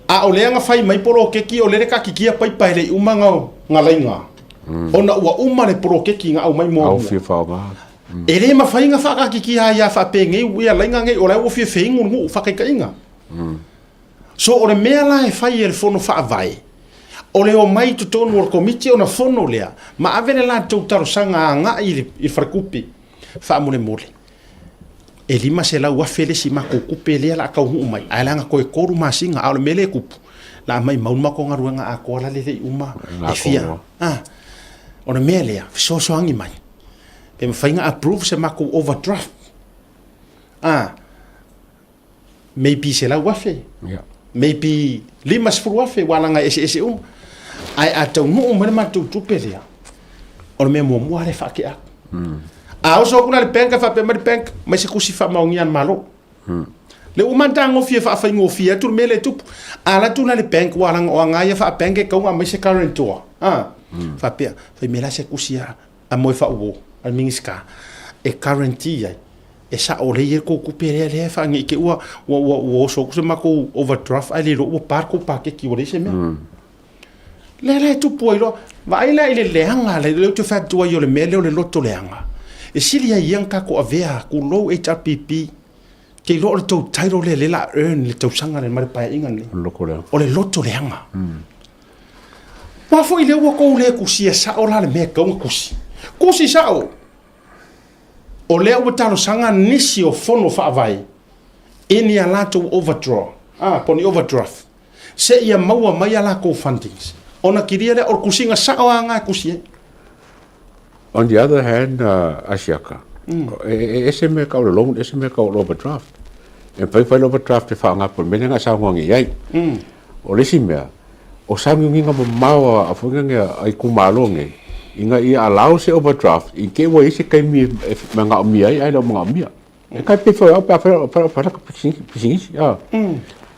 A o lea na fai mai poloketi o lea le katitia paipa e le i uma na, na laina. Ona ua uma le poloketi na aumai muamua. Au fia faaaoga. E le mafai ona faataatitia ai lava faapenei ia laina nei o la ua fia feinu le nuu, faataitaiga. So o le mea la e fai e le Fono Faavae, o le omai i totonu o le Komiti ona fono lea ma ave le latou talosaga agai i le faletupe faamolemole. E 500,000 le isi matou tupe lea o le a taunuu mai, ae leaga toe tolu masina, a o le mea lea e tupu, o le a maumau le matou galuega atoa la le le i uma e fia. O le mea lea, fesoasoani mai. Pe mafai ona approve se matou overdraft. Ah, maybe 100,000. Yeah. Maybe 50,000, ua leaga e eseese uma. Ae a taunuu mai le matou tupe lea, o le mea muamua lea e faatea atu. A oso atu la le bank, faapea mai le bank, mai se tusi faamaonia a le Malo. Le ua matagofie faafaigofie atu le mea lea e tupu. A alu atu la le bank, ua leaga o aga ia faa-bank e tatau ona aumai se guarantor. Ah, faapea, fai mai la se tusi a a moe faauo a le Minisita e guarantee ai. E sa'o lelei ai le kou tupe lea lea e faane'i te i ua ua ua ua oso atu se matou overdraft ae le iloa ua pa le kou paketi ua leai se mea. Lea la e tupu ai loa, vaai la i le leaga lea ou te fai atu ai o le mea lea o le loto leaga, e sili ai ia ona tatou avea tulou HRPP, te iloa o le tou title lea lea o le a earn i le tausaga lenei ma le Paeaiga lenei. O le loto leaga. O le loto leaga. Aua foi lea ua tou le tusia sao la le mea e tatau ona tusi. Tusi sao! O lea ua talosaga nisi o fono faavae i ni a latou overdraw, ah, po o ni overdraft, seia maua mai a latou fundings, ona kilia lea, o le tusiga sao lava lena e tusi ai. On the other hand, Asiata, e ese mea tau o le loan, ese mea tau o le overdraft. E mafai ona fai le overdraft e faaaoga po o le mea lea na e saunoa nei i ai. O le isi mea, o sauniuniga mamao a foi lea a itumalo nei, ina ia allow se overdraft i te i ua i ai se taimi e manaomia ai ae le o manaomia. E tai pei foi au pe a fai fai laka pisinisi, a.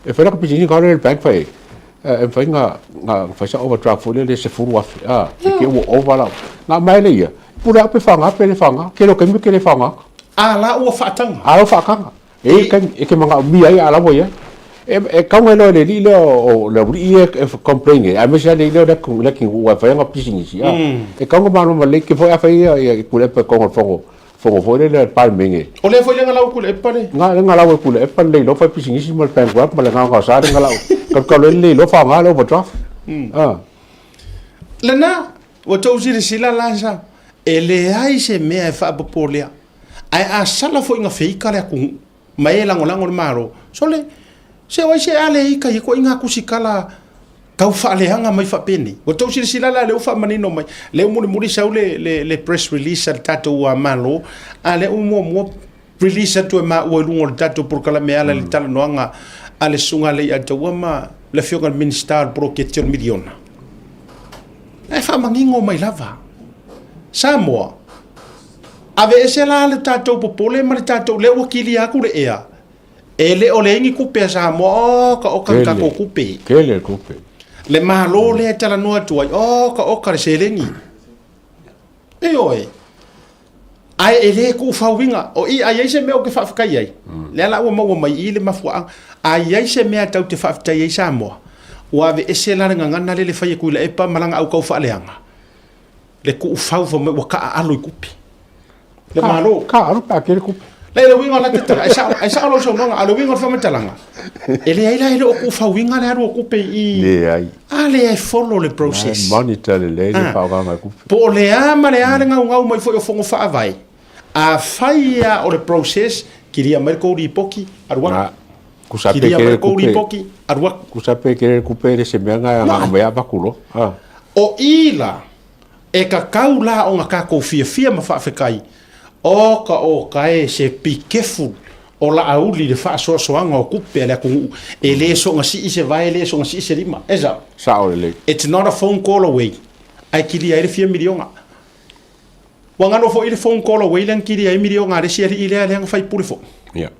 E fai laka pisinisi ona alu lea i le bank fai ai, e mafai ona fai sau overdraft foi lele e $10,000, a, i te i ua ova lau. Ona aumai ai lea ia, pule au pe faaaoga pe le faaaoga. Tele o taimi ou te le faaaogaina. A la ua faataga. A la ua faataga. E i ai taimi e te manaomia ai a o la ua i ai. E tatau ona iloa e le alii lea o le aualii ia e complain ai, aemaise lava le alii lea o le atunuu aua e fai ana pisinisi, a. E tatau ona malamalama lelei te foi a fai ia Tuilaepa i totonu o le fono, fono foi lele a le Palemene. O lea foi le galau o Tuilaepa le. Na, le galau e Tuilaepa le le iloa fai pisinisi ma le bankrupt ma le gaogaosa le galau. Talu talu ai le le iloa faaaoga le overdraft. A. Lena, ua tou silasila la sa, e leai se mea e faapopolea. Ae a sala foi ina feika le atunuu ma e lagolago le Malo, sole, se o ai se a le ika i koe ngā kusikala tau faaleaga mai faapenei. Ua tou silasila la lea ua faamanino mai, lea ua mulimuli sau le, le, le press release a le tatou Malo, a lea ua muamua release atu e maua i luga o le tatou polokalame e ala i le talanoaga a le Susuga a Leiataua ma le Afioga i le Minisita o le poloketi o le miliona. Ae faamanino mai lava. Samoa, Aveese la le tatou popole ma le tatou lea ua kilia atu le ea, e le o leai ni tupe a Samoa, oka oka le tatou tupe. Tele le tupe. Le Malo lea e talanoa atu ai, oka oka le seleni. Ioe. Ae e le tuufauina. O i, a i ai se mea ou te faafetai ai, lea la ua maua mai i i le mafuaaga, a i ai se mea tatou te faafetai ai Samoa, ua aveese la le gagana lea le fai e Tuilaepa ma lana autau faaleaga, le tuufau fai mai ua taaalo i tupe. Le Malo. Taaalo pe a tele tupe. Le le uiga o la tetala, e sao, e sao lau saunoaga, a o le uiga o le faamatalaga, e leai la e le o tuufauina le alu o tupe i i. Leai. A lea e follow le process. E monitor lelei le faaaogaina o tupe. Po o le a ma le a le gaugau mai foi o Fono Faavae, afai lava o le process, kilia mai le tou lipoti, alu atu. Kusa pe Kilia mai kele le tou kupe. lipoti, alu atu. Kusa pe kele kupe le se mea nga nga mea avatu loa. O i la, e tatau la ona tatou fiafia ma faafetai, oka oka e se be careful o Laauli i le faasoasoaga o tupe a le atunuu, e le soona sii se vae, e le soona sii se lima. E sao? Sao lelei. It's not a phone call away, ae kilia ai le fia miliona. Ua galo foi le phone call away lea na kilia ai miliona a le isi alii lea lea na faipule foi. Yeah.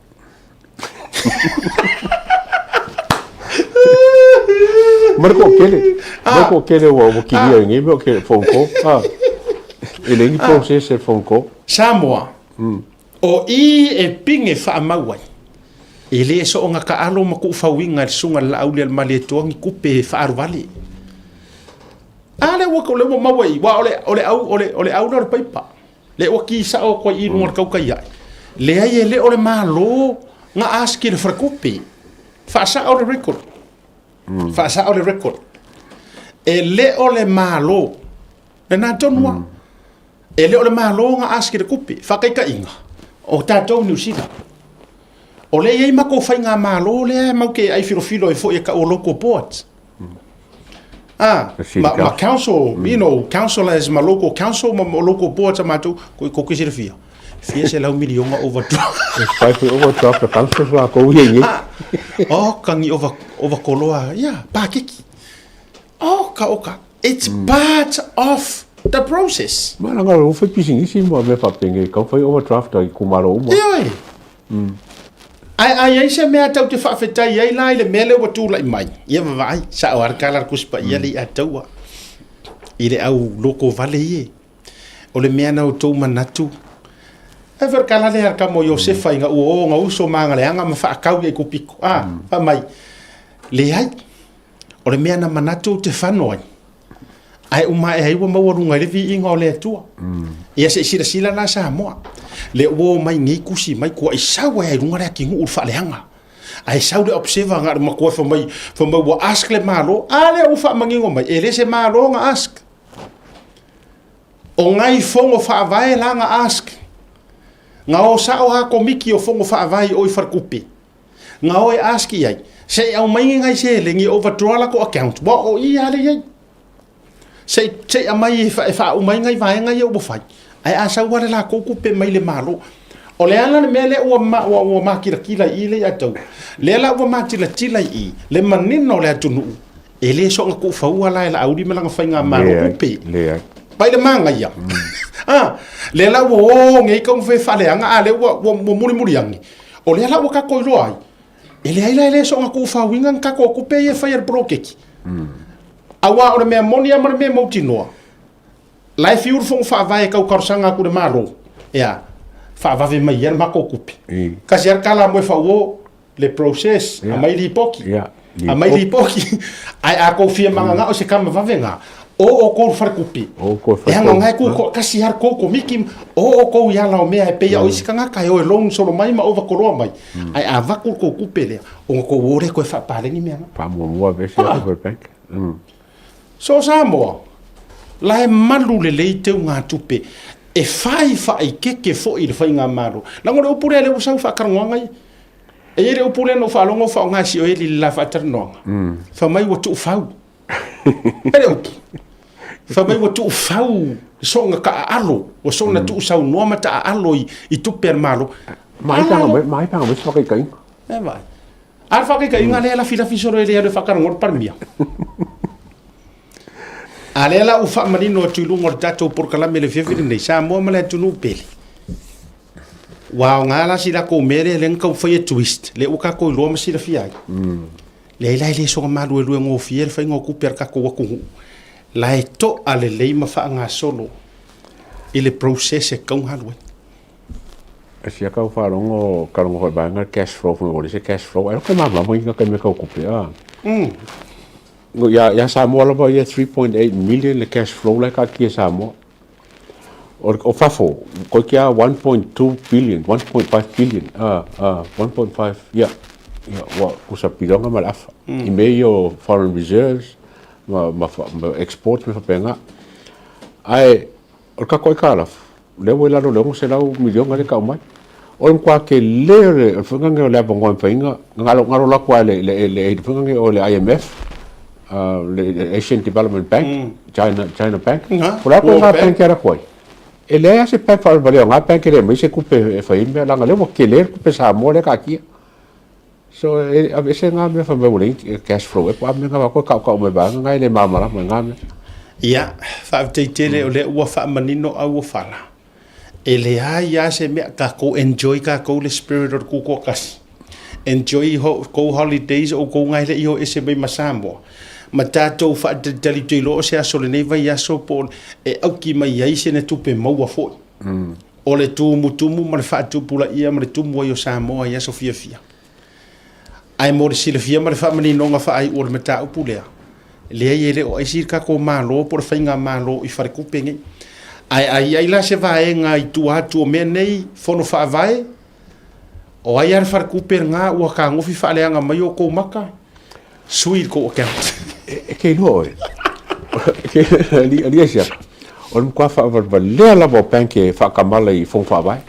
Ma le toatele, ma le toatele ua ua kilia i nei mea o ke phone call. Ah. E leai ni process e phone call. Samoa, o i e pine faamau ai, e le soona taalo ma tuufauina e le susuga i le Laaulialemalietoa ni tupe e faaalu vale. A lea ua, lea ua maua i, aua o le, o le au, o le, o le au lea o le paipa. Lea ua ki sao atu ai i luga o le tautai ae. Leai e le o le Malo na ask i le faletupe. Faasao le record. Faasao le record. E le o le Malo, lena tonu lava. E le o le Malo na ask i le tupe. Faataitaiga, o tatou i Niu Sila, o lea e i ai matou faigamalo lea e matou te aifilofilo ai foi e tau o local boards. Ah, ma, ma council, mm. you know, councillors ma local council ma local boards a matou, ko ko ke silafia. Fia se lau miliona overdraft. Fai foi overdraft a council la ko ia ni. Ah, oh, kangi over over koloa. Yeah, pakiki. Oh, ka oka. It's mm. part of the process. Ma langa o fai pisinisi mo me fa penge ka fai overdraft ai kumalo uma. Ioe. Ae a i ai se mea tou te faafetai ai la i le mea lea ua tulai mai, ia vaavaai, sao lava le tala a le Tusi Paia le Ataua i le au lotovale ia. O le mea na outou manatu, Ai foi le tala lea a le tama o Iosefa ina ua o ona uso ma agaleaga ma faatau i Aikupito, a, fai mai, Leai, o le mea na manatu ou te fano ai, ae uma ae ai ua maualuga ai le viiga o le Atua. Ia se i silasila la Samoa, lea ua o mai nei tusi mai, tuai sau ai i luga le atinuu i le faaleaga. Ae sau le observer na o le matua fai mai, fai mai ua ask le Malo, a lea ua faamanino mai, e le se Malo na ask. O nai fono faavae la na ask. Na o sao a komiti o fono faavae i o i Faletupe. Na o e ask i ai, se i aumai ni nai seleni e overdraw latou account, ua o i a lea i ai. Se i, se i aumai e, fa, e faauma ai nai vaega ia ua fai, ae a sau lava le latou tupe mai le Malo. O le a la le mea lea ua, ma, ua, ua matilatila i i lea ia te au? Lea la ua matilatila i i le manino o le atunuu, E le soona tuufaua la e Laauli ma lana faigamalo tupe. Leai. Pai le manaia. Ah, lea la ua o nei taumafai e faaleaga, a lea ua, ua, ua mulimuli ane. O lea la ua tatou iloa ai, e leai la e le soona tuufauina ni tatou tupe ia e fai e le poloketi. Aua o le mea moni lava ma le mea mautinoa, la e fiu le Fono Faavae e tau talosaga atu i le Malo, ea, faavave mai ia le matou tupe. Kasi lava le tala mo e fauo, le process, aumai lipoti, aumai lipoti, ae a tou fia mananao i se tama vave na, o outou i le faletupe, leaga o na e tu toatasi lava le tou komiti, o outou i ala o mea e pei lava o isi tagata e o e loan solo mai ma overtoloa mai, ae a avatu le tou tupe lea, ona tou o lea toe faapaleni mea na. Faamuamua aveese atu le bank. So Samoa, la e malu lelei teugatupe e fai faaikeke foi i le faigamalo. Leaga o le upu lea lea ua sau i faatalanoaga ia. E i ai le upu lea na ou faalogo o faaaoga e si oe i le la faatalanoaga. Fai mai ua tuufau. E le upu. Fai mai ua tuufau soona taaalo, ua soona tuusaunoa ma taaalo i tupe a le Malo. Mai panga mai, mai panga mai se whakaikainga. E vai. A le faakaitaiga lea e lafilafi solo e le alu e faatalanoa le Palemia. A lea la ua faamanino atu i luga o le tatou polokalame i le afiafi lenei, Samoa ma le atunuu pele. Ua aoga la si latou mea lea lea na taumafai e twist, lea ua tatou iloa ma silafia ai. Leai la e le soona maluelue gofie le faiga o tupe a le tatou atunuu. La e to'a lelei ma faagasolo i le process e tatau ona alu ai. E fia kau faalogo ka rongo foi vaega cash flow foi o se cash flow ai ko malamalama i ka mea kau kupe a. No ia ia Samoa lava ia 3.8 million le cash flow la ka kia Samoa. O o fafo ko kia 1.2 billion 1.5 billion a a 1.5 ia ia wa kusa pilonga ma le afa. I me ia foreign reserves ma ma, ma export me fapenga. Ai o le kako aitalafu, lea ua i lalo o le 600 miliona lea e tau mai. O le matua tele o le faiga o le avanoa e mafai ona galo galo atu lava i le le faiga o le IMF, le Asian Development Bank, China China Bank. O le a ituaiga bank e alu atu ai? E leai lava se bank faalevalea o na bank e le aumai se tupe e fai ai mea leaga o lea ua tele le tupe Samoa lea e taatia. So e aveese na mea fai mai ua leai cash flow e po o a mea na avatu e tautau mai vaega na e le malamalama i na mea. Ia, faafetai tele o lea ua faamanino auofala. E leai lava se mea, tatou enjoy tatou le spirit o le tutoatasi. Enjoy tou holidays o outou na e le i o ese mai ma Samoa. Ma tatou faatalitali toe iloa o se aso o lenei vaiaso po o e auki mai ai sina tupe maua foi. O le tumutumu ma le faatupulaia ma le tumu ai o Samoa i aso fiafia. Ae mo le silafia ma le faamaninoga faaiu o le mataupu lea, leai e le o aisi le tatou Malo po o le faigamalo i falekupe nei. Ae a i ai la se vaega i tua atu o mea nei, fono faavae, o ai lava le falekupe lena ua tagofi faaleaga mai outou maka, sui le tou account. E te iloa oe, alii Asiata, o le matua faavalevalea lava o bank e faatamala i fono faavae.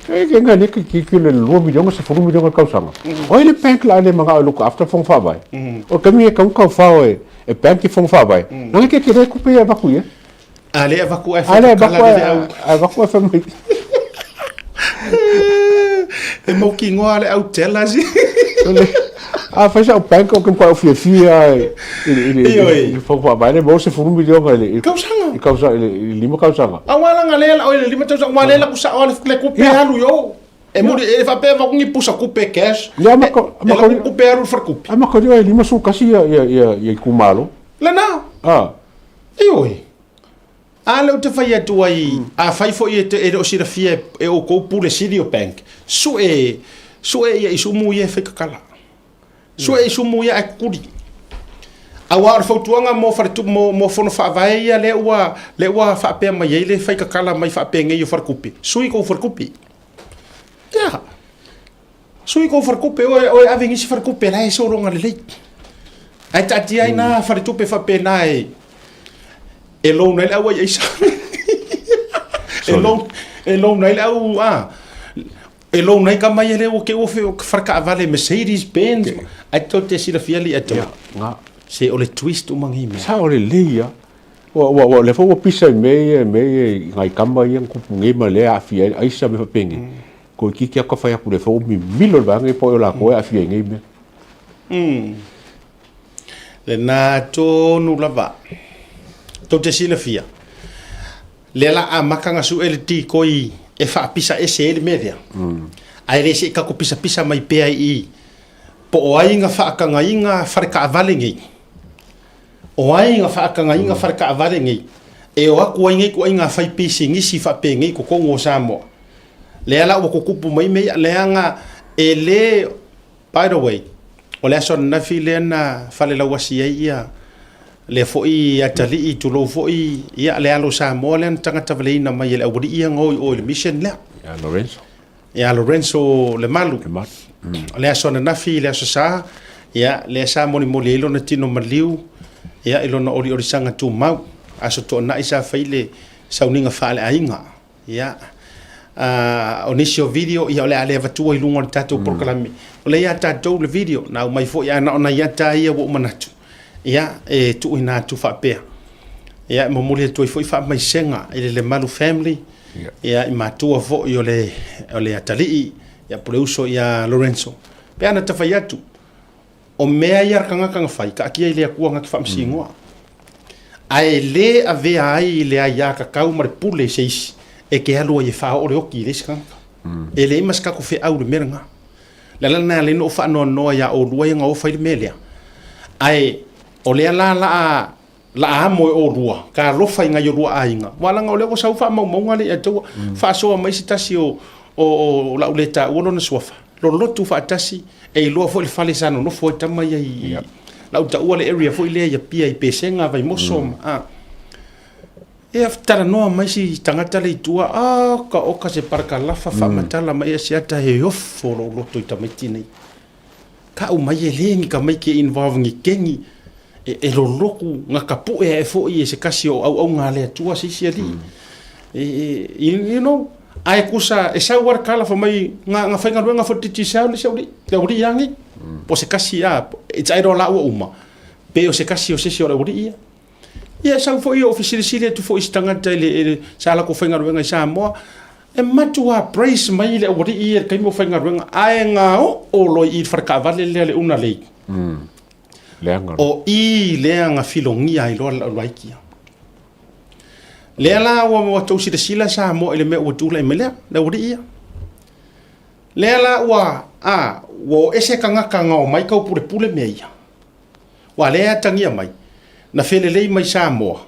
E te ngai lea te le 2 miliona, 10 miliona i le tausaga. O ai le bank la le manao e look after fono faavae? O le taimi e tatau ona taufao e bank i fono faavae, leaga e tetele tupe ia e avatu i ai. A lea e avatu ae A lea e avatu ae, avatu ae fai mai. E mautinoa le au tela si. A fai sau bank ou te matua fiafia i le fono faavae lea maua 10 miliona i le tausaga. I tausaga i le 5 tausaga. Aua leaga lea la oi le 5 tausaga aua lea la kusao le tupe alu i o. E muli e faapea avatu ni pusa tupe cash. Ia ma ko ma ko tupe alu i le faletupe. A ma ko e 51 ia itumalo. Lena. Ah. Ioe. A lea ou te fai atu ai, afai foi e, te, e le o silafia e, e outou pule sili o bank, sue, sue ia isumu ia e fai kakala. Sue isumu ia ae kukuli. Aua o le fautuaga mo faletupe mo, mo fono faavae ia lea ua lea ua faapea mai ai le fai kakala mai faapenei o falekupe. Sui kou falekupe. Ia. Sui kou falekupe oe oe ave nisi falekupe la e sologa lelei. Ae taatia ai na faletupe faapena e e loan ai le au ai aisa. E loan e loan ai le au a e loan ai ka mai e le ua ke ua fe farakaavale Mercedes Benz ae tou te silafia li ato. Nga. Se o le twist uma ngi mea. Sa o lelei a. Ua ua ua lea foi ua pisa i mea ia mea ia i ngai kama ia na tupu nei ma lea e aafia ai aisa ma mea faapenei. Toeitiiti lava ta fai atu lea foi ua mimilo le vaega lea po o latou e aafia i nei mea. Lena tonu lava. Tou te silafia, lea la amata na sue le tikoi e faapisa ese ai le mea lea. Ae le se i tatou pisapisa mai pea i i, po o ai na faatagaina fale taavale nei. O ai na faatagaina fale taavale nei e o atu ai nei ituaiga faipisinisi faapenei i totonu o Samoa. Lea la ua tutupu mai mea ia, leaga e le, by the way, o le aso ananafi lea na falelauasi ai ia lea foi atalii, tulou foi, ia le alo Samoa lea na tagatavaleina mai e le aualii ia na o i o i le mission lea. Ia Lorenzo. Ia Lorenzo Lemalu. Lemalu. O le aso ananafi, le aso sa, ia, lea sa molimoli ai lona tino maliu, ia, i lona oliolisaga tumau. Aso Toonai sa fai le sauniga faaleaiga. Ia, o nisi o video, ia, o le a le avatua i luga o le tatou polokalame. O lea ia tatou le video, na aumai foi, ae na o nai ata ia ua ou manatu, ia, e tuuina atu faapea. Ia, e momoli atu ai foi faamaisega i le Lemalu family, ia, i matua foi o le, o le atalii, ia, po le uso ia Lorenzo. Pe ana ta fai atu, o mea ia a le tagata na fai, taatia i le Atua na te faamasinoa. Ae le avea ai le aiatatau ma le pule i se isi e te alu ai e faaoo le oti i le isi tagata. E leai ma se tatou feau i le mea lena. O le ala lena e ala ai ona ou faanoanoa ia oulua ia na o fai le mea lea. Ae o lea la la la amo e olua, ka alofa i nai olua aiga. Aua leaga o lea ua sau faamaumauga le ia taua, faasoa mai se tasi o o lau le taua lona suafa, lolotu faatasi, e iloa foi le fale sa nonofo ai tama ia i lau taua le area foi lea i Apia i Pesega, Vaimoso ma a. Ia talanoa mai si tagata le i tua, a oka oka se parakalafa faamatala mai Asiata he ofo lou loto i tamaiti nei. Ka'u mai e lē ni tamaiti e involve ni keni e, e loloku na tapu'e ae fo'i e se tasi o auauna a le Atua se isi alii. E, e, you know, ae kusa e sau a le tala fai mai na, na faigaluega foi le Digicel le isi aualii, le aualii ia nei. Po o se tasi a, it's either o lāua uma, pe o se tasi o se isi o le aualii ia. Ia e sau foi ou fesilisili atu foi i se tagata i le, i le, sa latou faigaluega i Samoa, e matuā praise mai le aualii ia i le taimi o faigaluega, ae na oo loa i i le faletaavale lea le Unalei. Leaga. O i lea na filogia ai loa le laulaiti ia. Lea la ua, ua tou silasila Samoa i le mea ua tulai mai lea, le aualii ia. Lea la ua, a, ua o ese tagata na omai taupulepule mea ia. Ua lea e atagia mai, na felelei mai Samoa,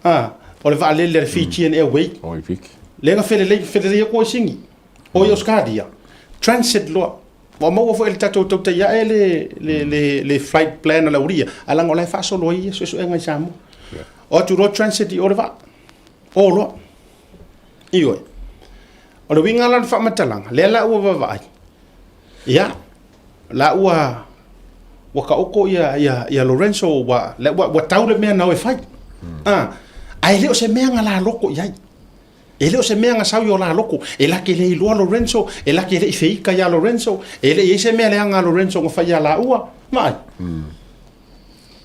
a, o le vaalele a le Fijian Airway, Oi, Fiti. lea na felelei, felelei atu ai Sini, o i Australia, transit loa. Ua maua foi e le tatou tautai ae le, le, le, le flight plan a le aualii ia, ae leaga o la e faasolo ai ia suesuega i Samoa. O atu loa transit i o le vaa, o loa. Ioe. O le uiga la o le faamatalaga, lea la ua vaavaai, ia, la ua ua taoto ia ia ia Lorenzo ua la ua, ua tau le mea na o e fai. Mm. Ah, ae le o se mea na la loko i ai. E le o se mea na sau i o la loko. E la ke le iloa Lorenzo, e la ke le i feika ia Lorenzo, e le i ai se mea leaga a Lorenzo na fai ia la ua. Vaai. Mm.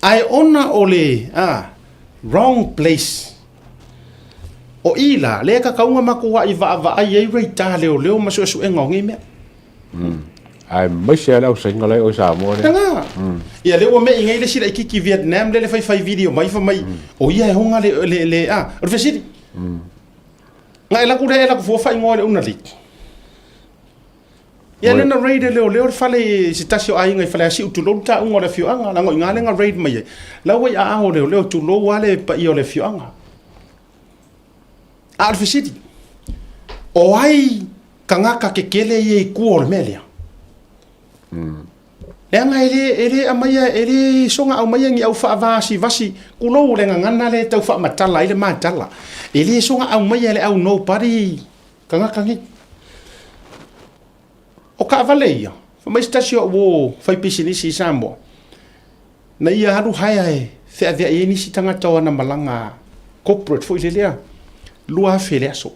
Ae ona o le ah, wrong place. O i la, lea kakauga matou ai vaavaai ai reita leoleo ma suesuega o nei mea. Aemaise lava le ausaina la e i o i Samoa lea. Tanga. Ia lea ua mei nei le isi laitiiti Vietnam lea le faifai video mai fai mai o ia e hoga le le le a o le fesili. Na e laku lea e laku fua faaigoa i le una league. Ia lea na raid e leoleo le fale i se tasi o aiga i Faleasiu tulou le taunga o le afioaga leaga o i ina lea na raid mai ai. La ua i aao o leoleo tulou lava le paia o le afioaga. A o le fesili, o ai tagata kekele ia i tua o le mea lea? Leaga e le, e le aumaia, e le soga aumaia ni au faavasivasi, tulou o le gagana lea e tau faamatala ai le matala. E le soga aumaia e le au nobody tagata nei. O taavale ia, fai mai se tasi o au uo faipisinisi i Samoa, na ia alu hire e feaveai ai nisi tagata o ana malaga corporate foi lelea, $2,000 le aso.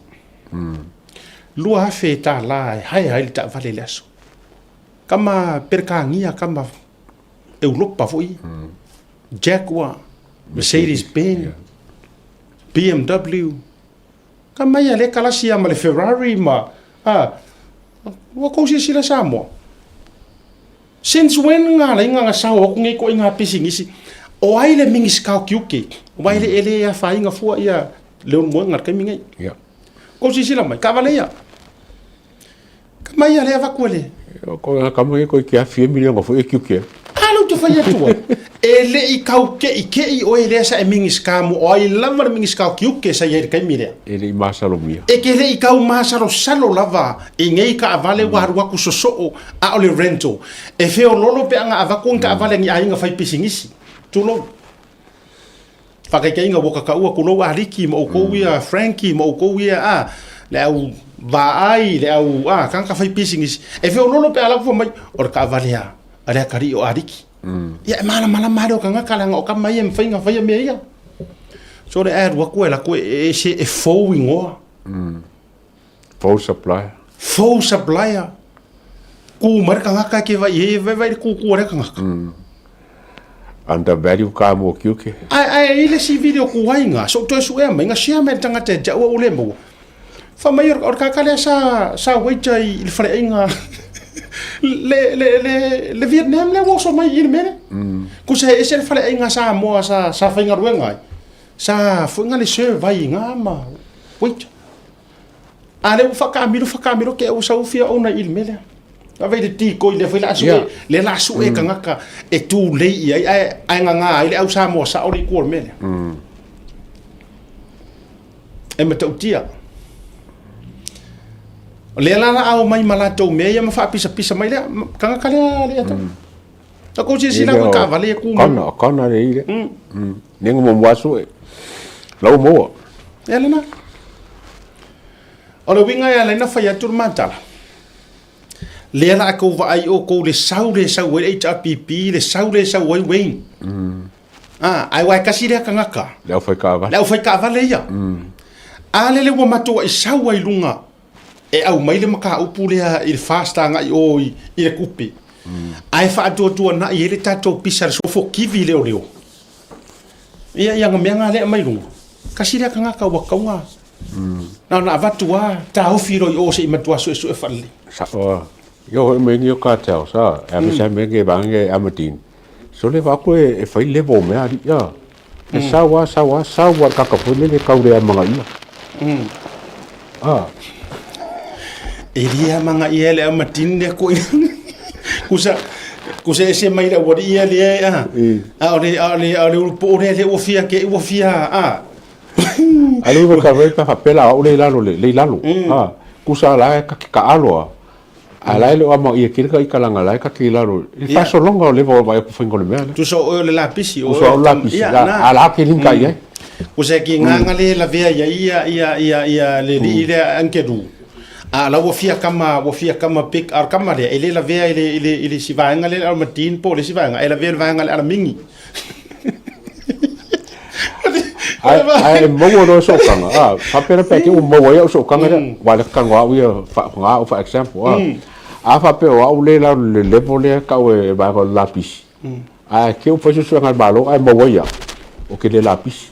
$2,000 e hire ai le taavale i le aso. Kama Perekania, kama Europa foi, Jaguar, Mercedes Benz, BMW, Kama ia le kalasi ia ma le Ferrari ma a ua kou silasila Samoa. Since when nga lai nga sao aku ngai ko nga pisinisi o ai le Minisita o Tiute wa ele ele a whainga fua ia Leon Moenga le taimi nei. Yeah. Kou silasila mai, taavale ia. Kama ia le avaku e le. Ko nga kama ia ko ki a fie miliona foi e kiuke. A lou te fai atu ai. E le i kau ke'i ke'i oe lea sa e Minisita mo o ai lava le Minisita o Tiute sa i ai i le taimi lea. E le i masalomia. E ke le i kau masalosalo lava i nei taavale ua alu atu sosoo a o le rental. E feololo pe a na avatu ni taavale a ni aiga fai pisinisi. Tulou. Faataitaiga ua tataua tulou Aliki ma outou ia Frankie ma outou ia a le au vaai le au a tagata fai pisinisi e feololo pe a lau fai mai o le taavale a a le atalii o Aliki. Ia e malamalama lava le o tagata leaga o tama ia e mafai ona faia mea ia. So le alu atu e alu atu e ese e fou igoa. Fou supplier. Fou supplier. Kū mai le tagata e ke vai e vai vai le kūkū a lea tagata. Undervalue ka mo kiuke. Ae ae i le isi video ku aiga so toe suea mai nga share mai le tagata e te au au le maua. Fa mai o le kaka lea sa sa waiter i le faleaiga le le le le Vietnam lea ua oso mai i le mea lea. Ku se ese le faleaiga Samoa sa sa faigaluega ai. Sa foi nga le serve ai i nga ma waiter. A lea ua faakamilo faakamilo ke ua sau fia ona i le mea lea. Ave i le tikoi lea foi la sue, yeah. lea la sue tagata e tulei i ai ae ae nganga ai le au Samoa sao le i tua o le mea lea. E matautia. O lea la la ao mai ma latou mea ia ma faapisapisa mai lea tagata lea lea tau. Ta kou silasila ko taavale e ku mai. Kana, kana le i le. Nenga mo mua sue. Lau moa. Ia lena. O le uiga e ala ai ona fai atu le matala, lea la a kou vaai oukou le sau le sau ai le HRPP, le sau le sau ai Wayne. Ah, ai aua e tasi lea tagata. Le au whaikaavale. Le au whaikaavale ia. A lele ua matou ai sau ai luga e aumai le mataupu lea i le FAST agai o i le tupe. Ae faatuatuanai ai le tatou pisa le sofo kivi leoleo. Ia ia nga mea nga lea mai luga. Kasi lea tagata ua tauga. Na ona avatu a taofi loa i o se i matua suesue faalelei. Sa'o a. Io hoi mai ni o ka tau sa. E ame sa me ke vanga e amatin. So le va ko e fai level me ari ia. E sau a sau a sau a kaka foi lele kau le amanga ia. Ah. E le amanga ia le amatin le ko. Kusa kusa ese mai le wari ia le a. A o le a o le a o le ulu po le le ua fia ke ua fia a. Alu ka ka ka fa pela o le lalo le le lalo. Ah. Kusa la ka ka aloa. A la e le o ama ia kile ka ikalanga la e ka ki lalo. I fasolonga o le va va ku whainga o le mea le. Tusa o oe o le lapisi o Tusa o lapisi la a la ke linka i ai. Kusa ki nganga le lavea ia ia ia ia ia le li le ankedu. A la ua fia kama ua fia kama pik ar kama le e le lavea i le i le i le si vaenga le al matin po le si vaenga e lavea le vaenga le alamingi. Ai ai e maua loa sookanga a faapea pe te ua maua ai au sookanga lea wa le kano au ia fa nga au for example a a faapea o au le la le level lea kau e vaega o le lapisi ae ke ua fai suesuega a le Malo ae maua ai au o ke le lapisi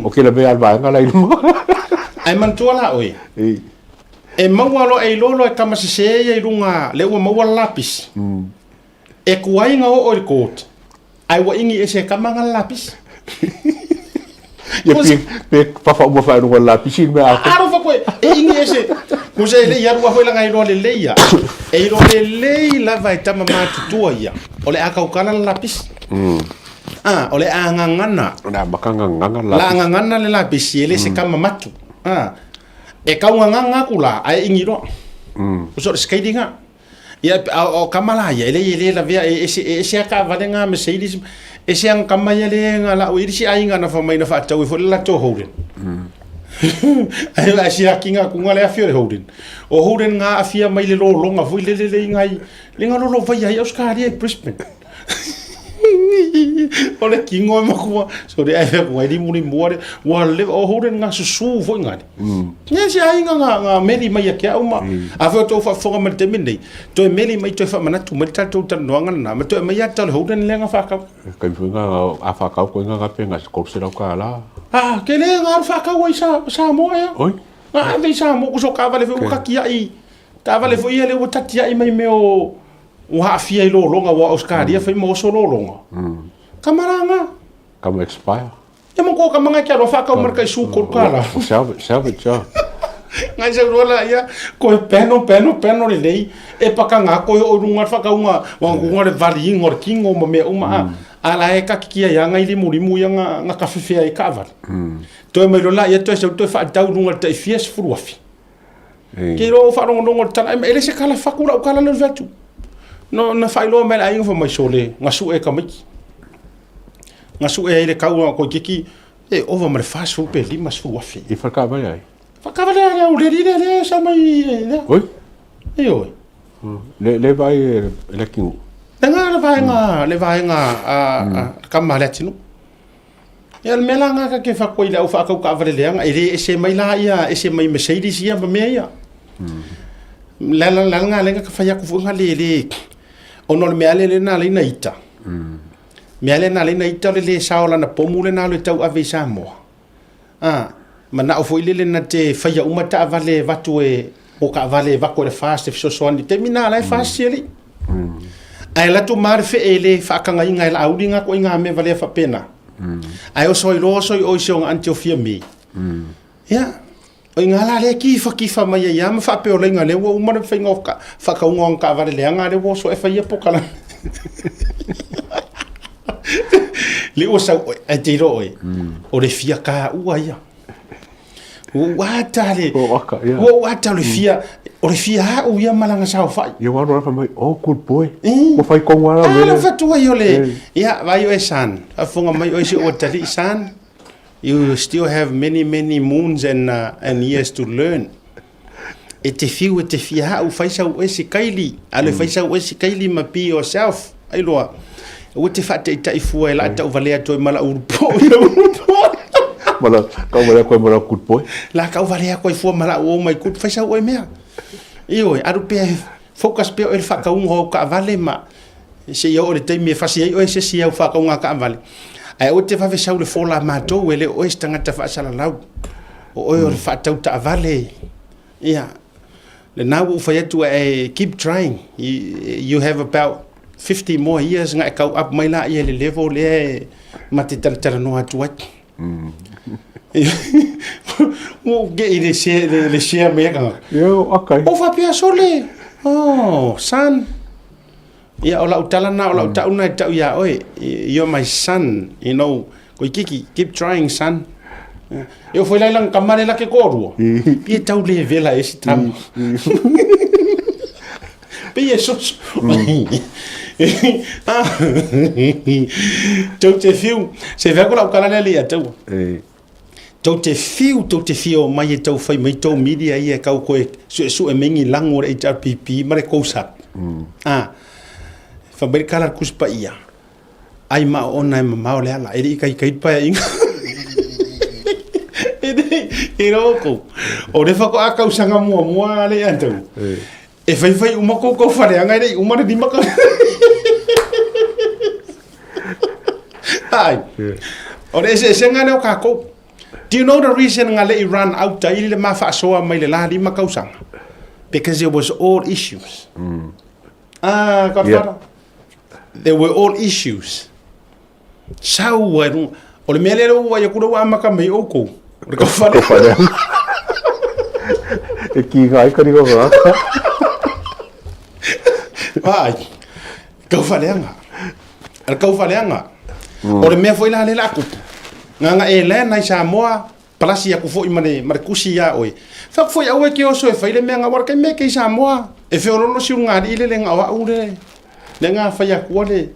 o ke lavea le vaega la i luma. Ae manatua la oe e maua loa e iloa loa e tama sese ia i luga lea ua maua le lapisi E kuai nga oo i le court, ae ua ingi ese e kama nga le lapisi. Ia pe, pe fafa uma whaeronga le lapisi le mea ako. Alofa koe, e ingi ese. Kusa e le i alu aho i langa iloa lelei ia. E iloa lelei lava e tama matutua ia. O le a kaukala le lapisi. Ah, o le a ngangana. O le a maka ngangana le lapisi. La ngangana le lapisi, e le se kama matu. Ah. E kaugagaga aku la, ae igi loa. O so o le skating a. Ia, a o kama la ia, e le i le lavea, e ese, e ese a taavale nga Mercedes, ese a kama ia le nga lau i le isi aiga na fai mai na faatau ai foi le latou Holden. Ae o le a siaki nga kuga le afi o le Holden. O Holden nga aafia mai le lologa foi lele le i ngai, le nga lolovaia ai Australia i Brisbane. O le kingo e makua, sorry ai fea kuga i limulimua le, ua leva, o Holden nga susu foi nga le. Ia se aiga nga, nga meli mai ia ke au ma, a fea o tou faafofoga mai le taimi lenei, toe meli mai toe faamanatu mai le tatou talanoaga lena, ma toe aumai ia tau le Holden lea nga faatau. Taimi foi nga a faatau koe nga pe nga se $300. Ah, ke le nga alu faatau ai sa Samoa ea. Oi. Nga ave i Samoa ku so taavale foi ua tatiai, taavale foi ia lea ua tatiai mai mea o ua aafia i lologa ua Australia fai ma oso lologa. Kamalanga. Kama expire. Ia ma ko ka manga kia roa whakau mara kai su koru ka la. O salvage, salvage, ah. Ngai sau roa la ia, ko he peno, peno, peno le lei, e paka ngā koe o runga whakaunga, wa ngunga le vali ingo, le kingo ma mea uma a. A la e kaki kia ia ngai limu limu ia nga, nga kawhiwhea i kaawale. Toe mai roa la ia, toe sau toe whaatau runga le tai fia sefulu afi. Ke roa o whaarongorongo le tala, e le se kala whaku lau kala le vatu. No, na whailoa mai le ainga wha mai sole, nga su e kamaiki. Nga suʻe ai le kau a koe kiki, e ova ma le 40 pe 50,000. I whakawale ai? Whakawale ai au le rire le sau mai lea. Oi? E oi. Le, le vai e le kingu. Le ngā le vaenga, le vaenga a, a, kama le atinu. Ia le mea la ngā ka ke whakoi le au whakau ka awale leanga, e le ese mai la ia, ese mai Mercedes ia ma mea ia. La la la ngā lenga ka whai aku fo ngā le le, ono le mea le le nā leina ita. Mea lea na leina ita o le lē sao lana pomu lena alu e tau ave i Samoa. A, manao foi lele na te faia uma taavale e vatu e o kaavale e vako e le FAST e fesoasoani i taimi na la e FAST sialii. Ae latou ma le fee e le faakagaiga e laauli nga koe nga mea valea faapena. Ae oso ai loa oso i o i se oga Antiofia me. Ia, o i ngā la lea kifa kifa mai ai a ma faapeolaiga lea ua uma le faiga o ka, faakauga o taavale leaga lea ua oso e faia pokalame. Le ua sau oe, ae te iloa oe, o le fia kāua ia. Ua ou ata le, ua ou ata o le fia, o le fia au ia malaga saofai. Ia ua alu fai mai, oh good boy. Ua fai kongo ala mele. Ah, fatua i o le, ia, vai oe san, faafofoga mai oe si ou atalii san. You still have many many moons and uh, and years to learn. E te whiu, e te whia au, whai sau oe se kaili. Ale whai sau oe se kaili ma be yourself. Ai loa, ua te whaataitai fua e la tau valea toi mala urupo. Mala, kau valea koe mala good boy. La kau valea koe fua mala oh my good, whai sau oe mea. Ioe, aru pea, focus pea oe le whakaunga o kaavale ma Se i oo le taimi e fasi ai oe se isi au whakaunga kaavale. Ae aua te vave sau le fola a matou, e le o oe se tagata faasalalau. O oe o le faatau taavale. Ia, lena ua ou fai atu ae keep trying. You, you have about 50 more years nga e kau up mai la ia le level lea e ma te talatalanoa atu ai. Ua ou ge'i le share, le, le share mea kanga. Yo, okay. O faapea sole. Oh, son. Ia, o lau tala na, o lau tau na e tau iā oe. You're my son, you know. Koe kiki, keep trying, son. E o foi lai langa kamare la ke kōrua. Pia tau le vela e si tama. Pia soso. Tau te whiu. Se vea ko lau kala lea le ia taua. Tou te whiu, tou te fia o mai e tau whai mai tou media ia e kau koe suesue mai ngi lango o le HRPP ma le COSAP. Ah, wha mai le kala le kusi paia. Ai ma o ona e mamao le ala, e le i kai kai paia inga. E le, e roko. O le whako a kausanga mua mua le ia tau. E whai whai uma koukou whareanga e le i uma le lima kau. Ai. O le eseesega lea o kākou. Do you know the reason nga le i run out ai le ma faasoa mai le la lima kausaga? Because it was all issues. Ah, Godfather. Yeah. There were all issues. Sau ai runga. O le mea lea ua vaai atu ua amata mai oukou. O le kauwhare. Kauwhare. E ki ngā ai kari kau ngā. Ai, kauwhareanga. O le kauwhareanga. O le mea foi la le la kupu. Nganga e land ai Samoa. Palasi aku foi ma le ma le kusi iā oe. Fai atu foi aua e ke oso e fai le mea nga, ua le kai mea kei Samoa. E feololo si ulugalii le le nga o au le le nga fai akua le.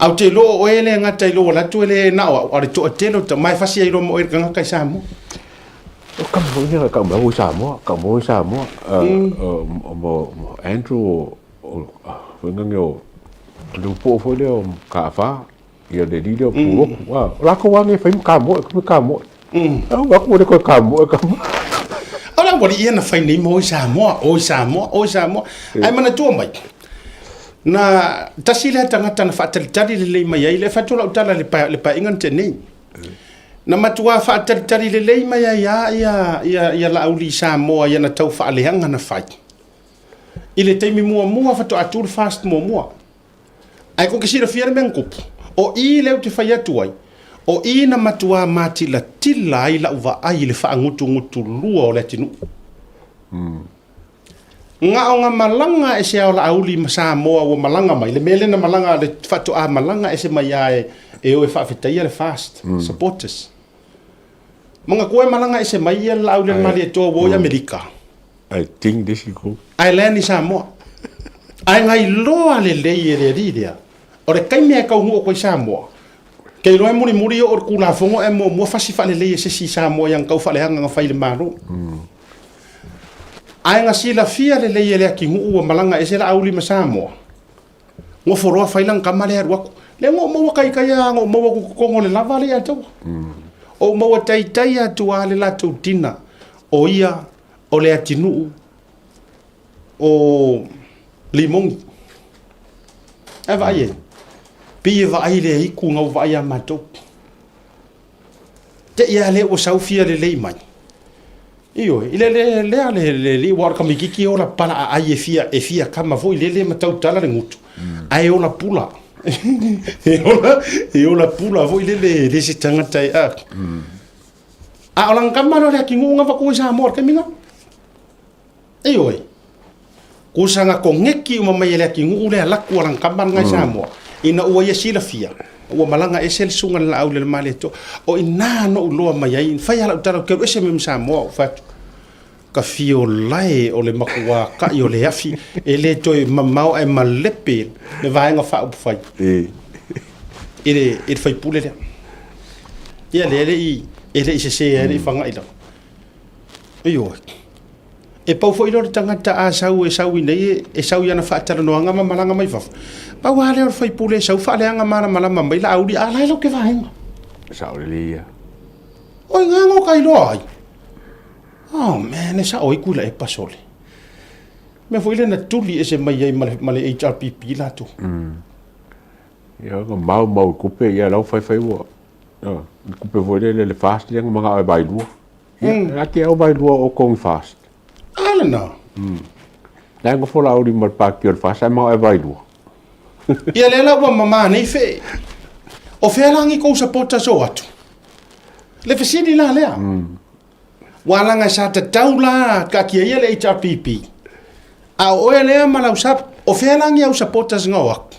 Au te iloa o oe le gata i lou alu atu e le na o au, a o le toatele o tama e fasi ai loa ma oe i le tagata i Samoa. O ka mea foi lea kau mai i Samoa, kau mai i Samoa. Mo Andrew o foi ngange o le upo foi lea o Kaafa, ia le li lea o Puloku. O lakou lava nei fai ma kamoe, ma kamoe. Au aku le koe kamoe ka. O la wali ia na fai nei mo i Samoa, o i Samoa, o i Samoa. Ai manatua mai. Na tasi lea tagata na faatalitali lelei mai ai, le fai atu lau tala i le paeaiga na tea nei. Na matua faatalitali lelei mai ai lava ia, ia, ia Laauli i Samoa i ana tau faaleaga na fai. I le taimi muamua faatoa tu le FAST muamua. Ae kou te silafia le mea na tupu, o i lea ou te fai atu ai, o i na matua matilatila ai lau vaai i le faagutugutulua o le atunuu. Na o na malaga ese a o Laauli ma Samoa ua malaga mai, le mea lea na malaga, le faatoa malaga ese mai lava e, e o e faafetaia le FAST supporters. Manatua e malaga ese mai ia le Laauli a le Malietoa ua o i Amerika. I think this is cool. Ae land i Samoa. Ae na iloa lelei e le alii lea, o le taimi e taunuu atu ai Samoa, kei iloa e mulimuli oo le Tulafono ae muamua fasi faalelei e se isi i Samoa i ana tau faaleaga na fai i le Malo. Ae na silafia lelei e le atinuu ua malaga ese Laauli ma Samoa, nofo loa fai lana tama lea alu atu. Lea na ou maua taitai lava, na ou maua atu i totonu o le lava lea ia te au. Ou maua taitai atu lava le latou dinner, o ia o le atinuu o Limogi. Ae vaai ai, pei e vaai le aiku na ou vaai ia matou. Te i a lea ua sau fia lelei mai. Ioe, i le le lea le le le ua o le tamaititi e ola pala aai e fia e fia kama foi lele ma tautala le gutu. Ae ola pula. E ola e ola pula foi lele le se tagata e a. A o lana tama lea o le atinuu na avatu ai Samoa i le taimi lena. Ioe. Kusa na koneki uma mai e le atinuu le alaku a lana tama lena i Samoa, ina ua ia silafia, ua malaga ese le susuga i le laau i le Malietoa. O i ina na ou iloa mai ai, fai lava lau tala ou te alu ese mai ma Samoa, ou fai atu, ka fio lae o le matua kai o le afi, e le toe mamao ae malepe le vaega faaupufai i le, i le faipule lea. Ia lea e le i, e le i sese e le i faga'i lava. Ioe. E pau foi lea o le tagata a sau e sau i nei e sau i ana faatalanoaga ma malaga mai fafo. Pau lava lea o le faipule e sau faaleaga malamalama mai Laauli, a la e lau te vaega. Sao lelei ia. Oi ngā ngō kai loa ai. Oh man, e sao ai kula e pasole. Mea foi lea na tuli ese mai ai ma le, ma le HRPP latou. Ia, nga mau mau i kupe, ia lau whai whai ua. I kupe foi lele le fast lea nga manga e vailua. Ia, mm. te au vailua o kongi fast. Ala na. Nai nga fola auri ma le pāki o le fast, ai manga e vailua. Ia lea la ua mamā nei fe. O fea la ni kou supporters o atu? Le fesili la lea. Ua laga sa tatau la kaatia ia le HRPP. A o oe lea ma lau sap, o fea la ni au supporters nga o aku?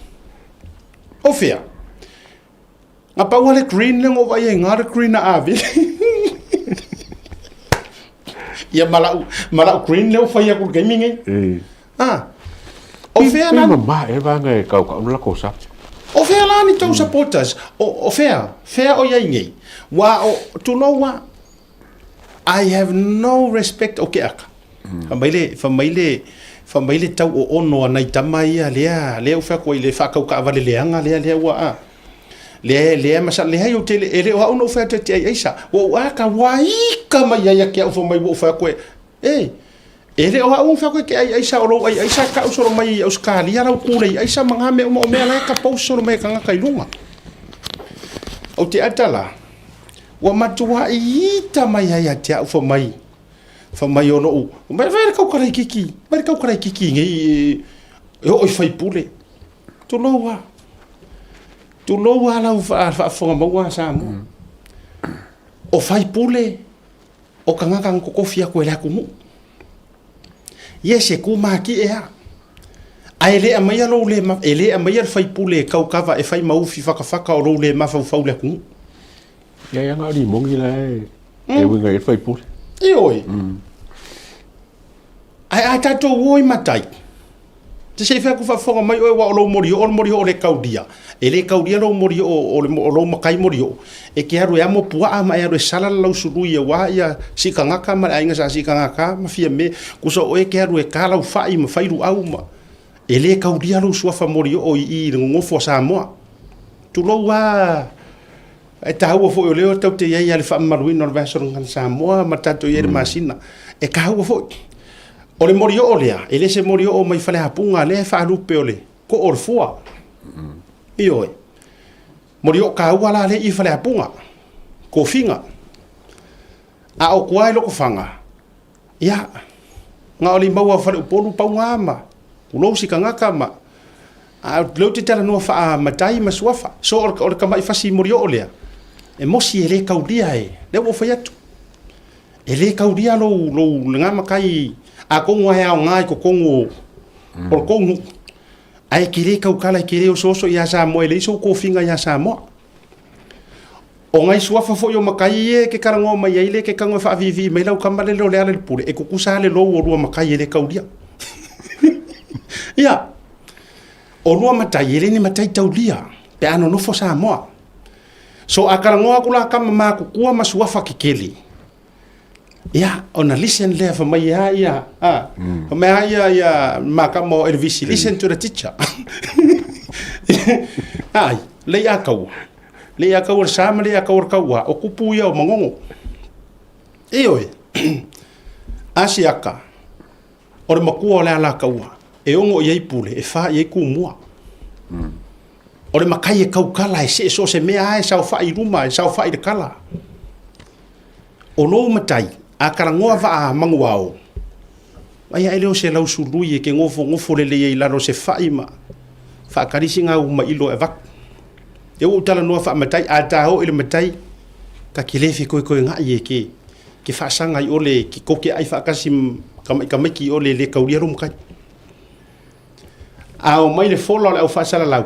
O fea? Nga pau le green le ngo vai ai nga le green na ave. Ia ma lau green le o fai aku le taimi nei. Ah. O fea la? Ma ma e vanga e kau kau la kosa. O fea la ni tou supporters? O, o fea? Fea o iai nei? Wa o tulou wa. I have no respect o ke aka. Fa mai le, fa mai le, fa mai le tau o ono a nai tama ia lea, lea u fea koe i le whakau ka awale leanga lea lea ua a. Lea lea masa lea i o tele e le o au no fea te te ai aisa. Ua u a ka waika mai ai a ke au fa mai ua u fea koe. E, e le o au fea koe ke ai aisa o lou ai aisa ka solo mai i Australia lau kule i aisa ma ngā mea uma o mea la e ka post solo mai e kangaka i lunga. O te ata la, ua matua ita mai ai a te au fa mai, fa mai o lou, mai vai le kaukara kiki, mai le kaukara kiki nei e, e o i faipule. Tulou a. Tulou a lau faafofoga maua a Samoa. O faipule, O tagata na totofi atu e le atunuu. Yes, e tu matie a. Ae le aumaia lou le, e le aumaia le faipule e tau kava e fai ma ufi fakafaka o lou le mafaufau i le atunuu. Ia ia na o limogi la e e uiga i le faipule. Ioe. Ae a tatou o i matai, te se i fai atu faafofoga mai oe aua o lou molioo o le molioo le kaulia. E le kaulia lou molioo o le o lou matai molioo, e te alu e amo puaa ma e alu e sala le lausului aua ia sikagata ma le aiga sa sikagata ma Fiame. Tusa o oe e te alu e ta lau fai ma fai luau ma e le kaulia lou suafa molioo i i i le nonofo a Samoa. Tulou lava. E taua foi o lea tatou te i ai i le faamamaluina o le Vaiaso Gagana Samoa ma tatou i ai i le masina. E taua foi. O le molioo lea, e le se molioo mai Faleapuga lea e faalupe o le koo o le fua. Ioe. Molioo taua la lea i Faleapuga, tofiga. A o tua i Lotofaga, Ia, na o le maua o faleupolu pau na ma tulou si tagata ma a o lea ou te talanoa faamatai ma suafa. So o le tamai fasi molioo lea, e mosi e le taulia e, lea ua ou fai atu. E le taulia lou, lou lena matai, atonu lava e aoga i totonu o, o le tou nuu, ae e te le tautala, e te le osooso ia Samoa, e leai sou tofiga ia Samoa. O nai suafa foi o matai ia e te talanoa mai ai lea e te tago e faaviivii mai lau tama lele o Lealailepule, e tutusa lava le lou o lua matai e le taulia. Ia, o lua matai e le ni matai taulia pe a nonofo Samoa. So a talanoa atu la tama matutua ma suafa kekele, ia, ona listen lea fai mai a ia, a, fai mai a ia, ia ma tama o Elevisi, listen to the teacher. Ai, lei a kaua. Lei a kaua le sa ma lei a kaua le kaua, o kupu ia o Magogo. Ioe, Asiata, o le makua o le Alataua, e 6 i ai pule, e 4 i ai tumua. O le matai e tautala e see so o se mea lava e saofai i luma, e saofai i le tala. O lou matai, a talanoa vaa manuao, ai ae lea o se lausului e te nofonofo lelei ai i lalo o se fai ma faatali sina uma ilo e avatu. Lea ua ou talanoa faamatai, a ta oo i le matai, ta te le fetoetoegai e ke, ke faasaga i ole ke tou te ai faatasi ma tamaiti i ole e le taulia lou matai. A omai le fola o le au faasalalau,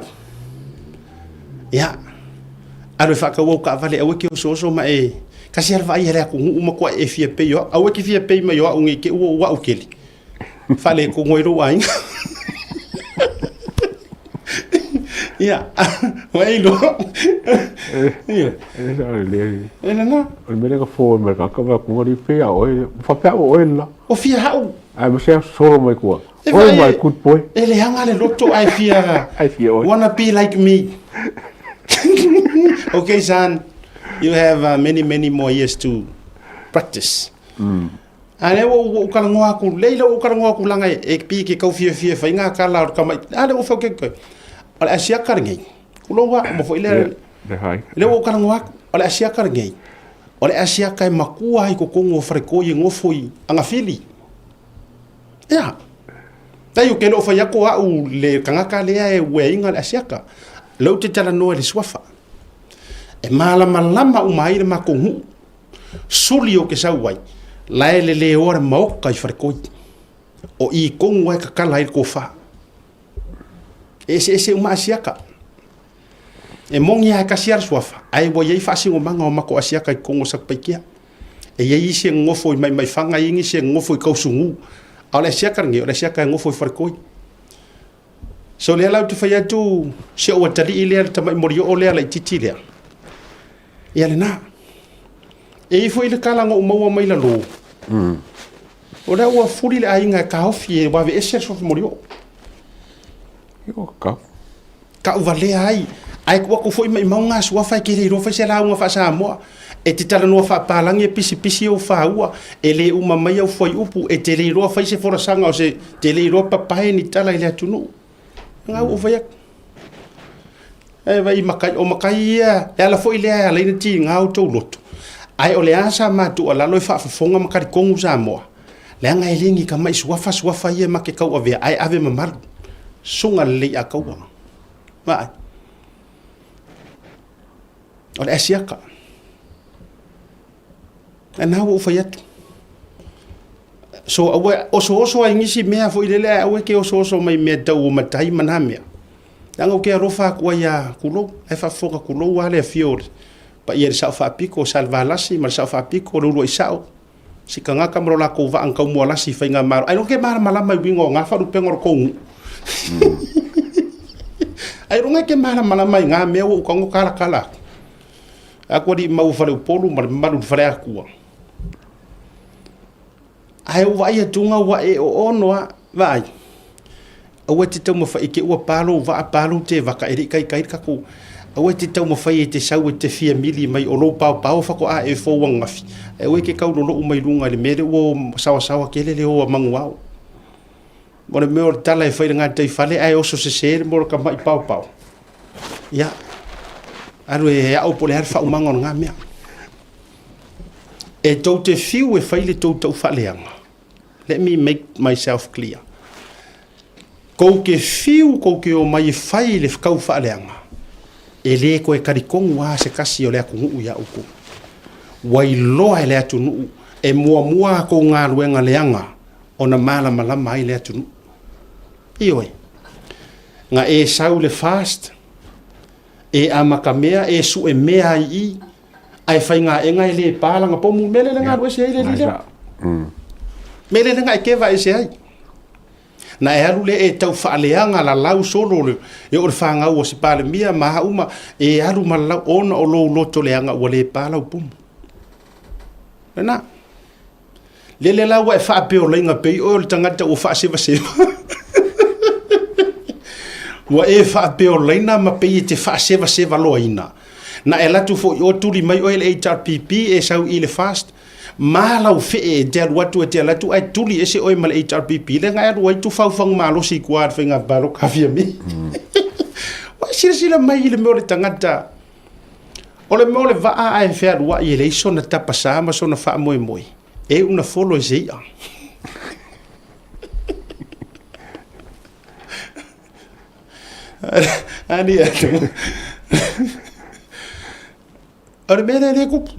ia, alu e faatau au taavale, aua e te osooso ma e, tasi lava le vaai a le atunuu matua e fia pei o au, aua e te fia pei mai o au nei te i ua ou au tele, faaletonu ai lou aiga. Ia, ua e iloa. Ia. E lena. O le mea lea na fou mai le tagata vaai atu alii pei a oe, faapea o oe le la. O fia hau. Ae ma se solo mai tua. Oh my good boy. E leaga le loto ae fia. Ae fia oe. Wanna be like me. Okay son, you have many many more years to practice. A lea ua ou talanoa atu, lea ua ou talanoa atu leaga e pei e te tau fiafia e fai ngā tala o le tama, a lea ua fai atu, o le Asiata lenei, tulou lava, uma foi lea, lea ua ou talanoa atu, o le Asiata lenei, o le Asiata e matua ai i totonu o faletoi e nofo i Agafili. Ia, tai ou te le o fai atu au le tagata lea e ueaina le Asiata, lea ou te talanoa i le suafa. E malamalama uma ai le matou nuu. Suli o ke sau ai, la e leleoa le maoka i Faletoi. O i tonu ai tatala ai le tofa. E eseese uma Asiata. E moni lava e tasi lava le suafa, ae ua i ai faasinomaga o matou Asiata i totonu o Satupaitea. E i ai isi e nonofo i Maimaifaga, e i ai nisi e nonofo i Kausugu. A o le Asiata lenei, o le Asiata e nofo i Faletoi. So lea la ou te fai atu, si ou atalii lea, le tamai molioo lea laitiiti lea, ia lena. E i ai foi le tala na ou maua mai lalo, o lea ua fuli le aiga e taofi e aveese le suafa molioo. Tau valea ai, ae tuu atu foi maimau ngā suafa e te le iloa fai se lauga faa-Samoa. E te talanoa faapalagi e pisipisi ou faua, e le uma mai au fuaiupu, e te le iloa fai se folasaga o se te le iloa papae ni tala i le atunuu. Ngā ua ou fai atu. E vai makai, o makai ia, e ala foi lea e ala ai ona tiga outou loto. Ae o le a sa ma tuualalo e faafofoga ma talitonu Samoa, leaga e le ni tamai suafa suafa ia ma te tauavea, ae ave mamalu. Susuga lelei a kaua. Vaai. O le Asiata. Lena ua ou fai atu. So aua osooso ai nisi mea foi lele ae aua e te osooso mai mea tau o matai ma na mea. Leaga ou te alofa atu ai ia Kulou, ae faafofoga Kulou lava le afio o le Paia i le Sao Faapito o Salevalasi ma le Sao Faapito o le Uluaisao, Sikagaka ma lo latou vaa na taumualasi i Faigamalo. Ailoga ke malamalama i uiga o na faalupega o le tou nuu. Ailoga e te malamalama i na mea ua ou tago talatala atu. Atu alii mau o Faleupolu ma le mamalu i le Faleatua. Ae ou vaai atu ua e oono lava, vaai, aua e te taumafai i te i ua pa lou vaa, pa lou tevata e le i taitai le tatou, aua e te taumafai e te sau e te fia mili mai o lou paopao faatoa e fou ananafi, ae aua e te taulolou mai luga i le mea lea ua saoasaoa tele le o a manuvao. O le mea o le tala e fai i le gataifale ae oso sese le mea o le tamai paopao. Ia, alu e ao po o le a le faaumaga o lena mea. E tou te fiu e fai le tou taufaaleaga. Let me make myself clear. Kou te fiu kou te omai e fai le taufaaleaga, e le toe talitonu lava se tasi o le atunuu iā outou. Ua iloa e le atunuu e muamua a tou galuega leaga ona malamalama ai le atunuu. Ioe. Na e sau i le FAST, e amatamea, e suemea ai i i, ae faigaega e le pa lana pomu. Mea lele na alu ese ai le alii lea. Mea lele na e keva ese ai. Na e alu lea e tau faaleaga lalau solo le, e oo i le fanau a si Palemia ma a uma, e alu ma lalau ona o lou loto leaga ua le pa lau pomu. Lena. Lele la ua e faapeolaina pei oe o le tagata ua faasevaseva. Ua e faapeolaina ma pei e te faasevaseva loaina. Na e alu atu foi o tuli mai oe le HRPP e sau i le FAST, ma lau fee e te alu atu e te alu atu ae tuli ese oe ma le HRPP lea na e alu ai tufaufau malosi i tua i le faiga palota a Fiame. Ua e silasila mai i le mea o le tagata O le mea o le vaa ae fealuai e leai sona tapasā ma sona faamoemoe, e iu na folo e se i'a. Ani atu. O le mea lea lea kupu.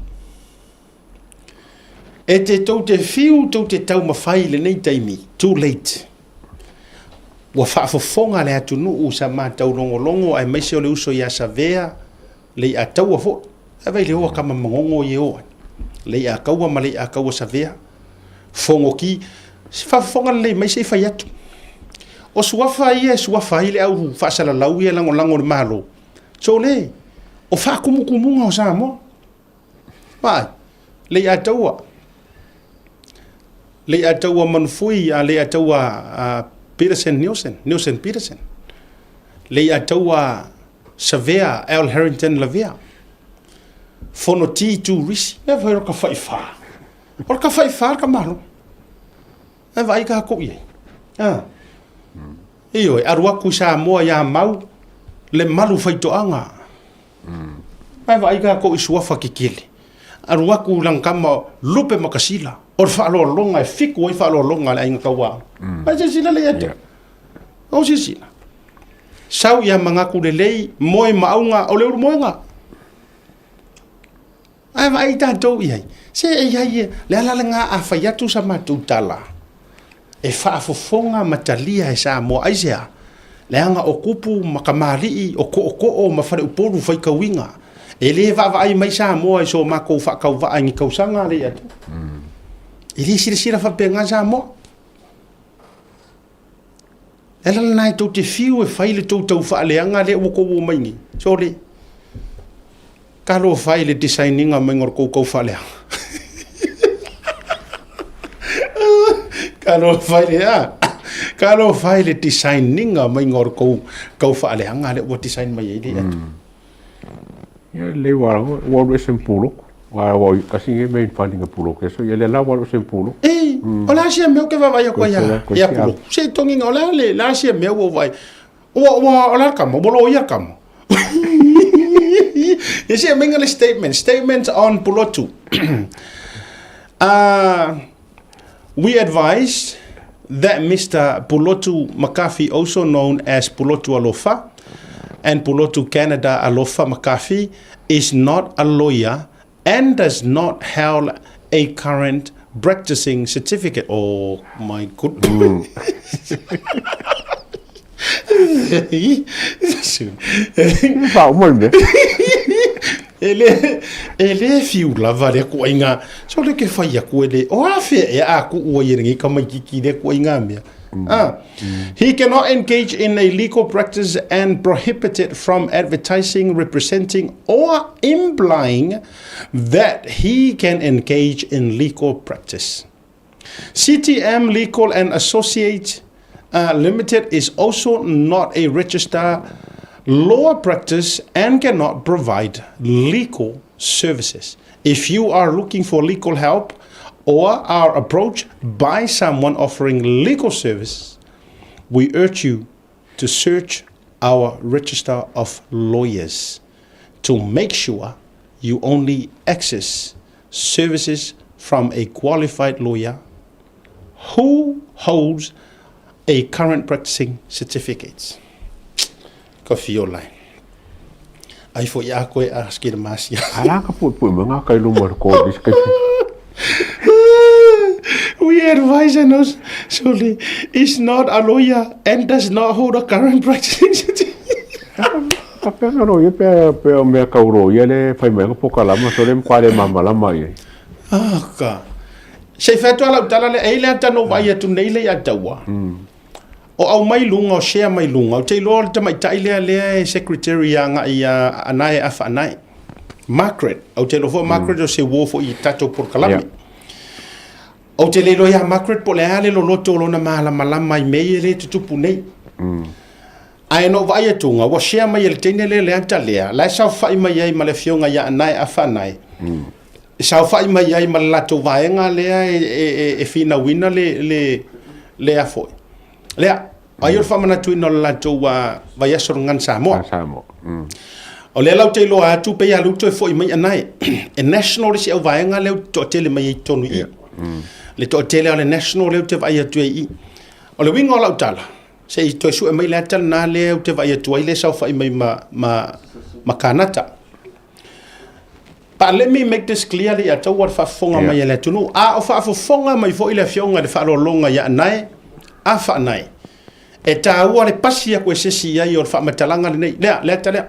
E te tou te fiu tou te taumafai i lenei taimi, too late. Ua faafofoga le atunuu i sa matou logologo aemaise o le uso ia Savea, Leiataua foi. Ae vaai i le o a tama manono ia e o ai. Leiataua ma Leiataua Savea, Fonoti, se faafofoga lelei mai se i fai atu. O suafa ia e suafa ai le au faasalalau ia e lagolago i le Malo, sole, o faatumutumuga o Samoa. Vaai, Leiataua, Leiataua Manufui, a Leiataua Peterson Nielsen, Nielsen Peterson, Leiataua Savea Al Harrington Lavea, Fonoti Tu Risi, mea foi o le tafaifa. O le tafaifa le tamalo. Ae vaai tatou i ai. Ah. Ioe, alu atu i Samoa ia Mau, le malu faitoaga. Ae vaai tatou i suafa kekele. Alu atu i lana tama Lupe Makasila, o le faaaloaloga e fiku ai faaaloaloga a le aiga tauā. Ae silasila lelei atu. O silasila. Sau ia manatu lelei, moe maauga, o le ulumoega. Ae vaai tatou i ai, se e i ai, le ala lena a fai atu sa matou tala, e faafofoga ma talia e Samoa. Aisea? Leaga o kupu ma kamali'i, o tootoo ma faleupolu faitauina. E le vaavaai mai Samoa i so matou faatauvaa i ni tausaga a Leiatua. E le silasila faapena Samoa. Le ala lena e tou te fiu e fai le tou taufaaleaga lea ua tou omai nei. Sole. Talofa e i le design ina mai o le tou taufaaleaga. Talofa e le a. Talofa e i le design ina mai o le tou taufaaleaga lea ua design mai ai le atu. Ia le ua ua alu ese ma Pulotu. Ua ua kasi nge main funding a Pulotu so ia le la ua alu ese ma Pulotu. Ei, o le a sia mea ou te vaavaai atu ai ia ia Pulotu. Se togiga o le a le le a sia mea ua ou vaai. Ua ua o le a le kama, ua loia le kama. Ia se aumaiga le statement, statement on Pulotu. We advise that Mister Pulotu McCarthy, also known as Pulotu Alofa and Pulotu Canada Alofa McCarthy, is not a lawyer and does not hold a current practicing certificate. Oh my goodness. Faauma le mea. E le, e le fiu lava lea kuaiga, sole ke fai aku e le, o afea ea a kuu ai e lenei tamaititi i lea kuaiga mea. Ah. He cannot engage in a legal practice and prohibited from advertising, representing or implying that he can engage in legal practice. CTM Legal and Associates uh, Limited is also not a registered law practice and cannot provide legal services. If you are looking for legal help or are approached by someone offering legal services, we urge you to search our register of lawyers to make sure you only access services from a qualified lawyer who holds a current practicing certificate. Ka whio lai. Ai fo i a koe a skira masia. Ala ka pui pui mai ngā kai luma o ko dis kai. We advise and us surely is not a lawyer and does not hold a current practicing certificate. Ka pea ngā roia pea pea o mea kau roia le whai mai ngā pokalama so le mkwa le mamalama i. Ah ka. Se i whai atu ala utala le eile ata no vai atu nei le ia taua. O aumai luga, o share mai luga, ou te iloa o le tamaitai lea lea e secretary agai ia Anae Afa Anae. Margaret, ou te iloa foi o Margaret o se uo foi i tatou polokalame. Yeah. Ou te le iloa ia Margaret po o le a le loloto o lona malamalama i mea ia lea e tutupu nei. Ae na ou vaai atuga, ua share mai e le teine lea le ata lea, la e saofai mai ai ma le afioga ia Anae Afa Anae. E saofai mai ai ma le latou vaega lea e, e, e, e finauina le, le, le a foi. Lea, ai o le faamanatuina o le latou uh, vaiaso o le Gan Samoa. Gan Samoa. O lea lau te iloa atu pei a lou toe foi mai anae. E national le isi au vaega lea ou te toatele mai ai i totonu i i. Yeah. Le toatele o le national lea ou te vaai atu ai i i. O le uiga o lau tala, se i toe sue mai le ata lena lea ou te vaai atu ai lea e saofai mai ma, ma, ma Kanata. But let me make this clear le ia taua le faafofoga mai a le atunuu. A o faafofoga mai foi le afioga i le faaaloaloga ia Anae, a Faanae, e taua le pasi aku e sesi i ai o le faamatalaga lenei. Lea, le ata lea.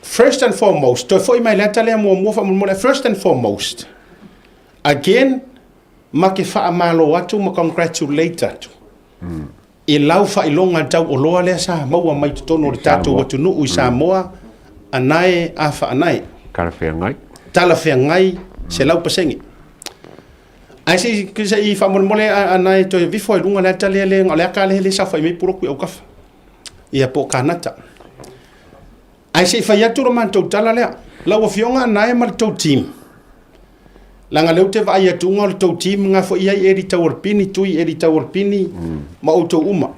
First and foremost, toe foi mai le ata lea muamua faamolemole. First and foremost, again, ma ke faamalo atu ma congratulate atu. I lau faailoga tauoloa lea sa maua mai totonu o le tatou atunuu i Samoa, anae a faanae. Talafeagai. Talafeagai, 100%. Ae se i, se i faamolemole anae toe vifo ai luga le ata lea le, o le aka lea le saofai mai Puloku i Aukafa. Ia po o Kanata. Ae se i fai atu lo matou tala lea. Lau Afioga Anae ma le tou team, leaga lea ou te vaai atu o le tou team nga foi i ai Eli Taualpini, Tui Eli Taualpini ma outou uma.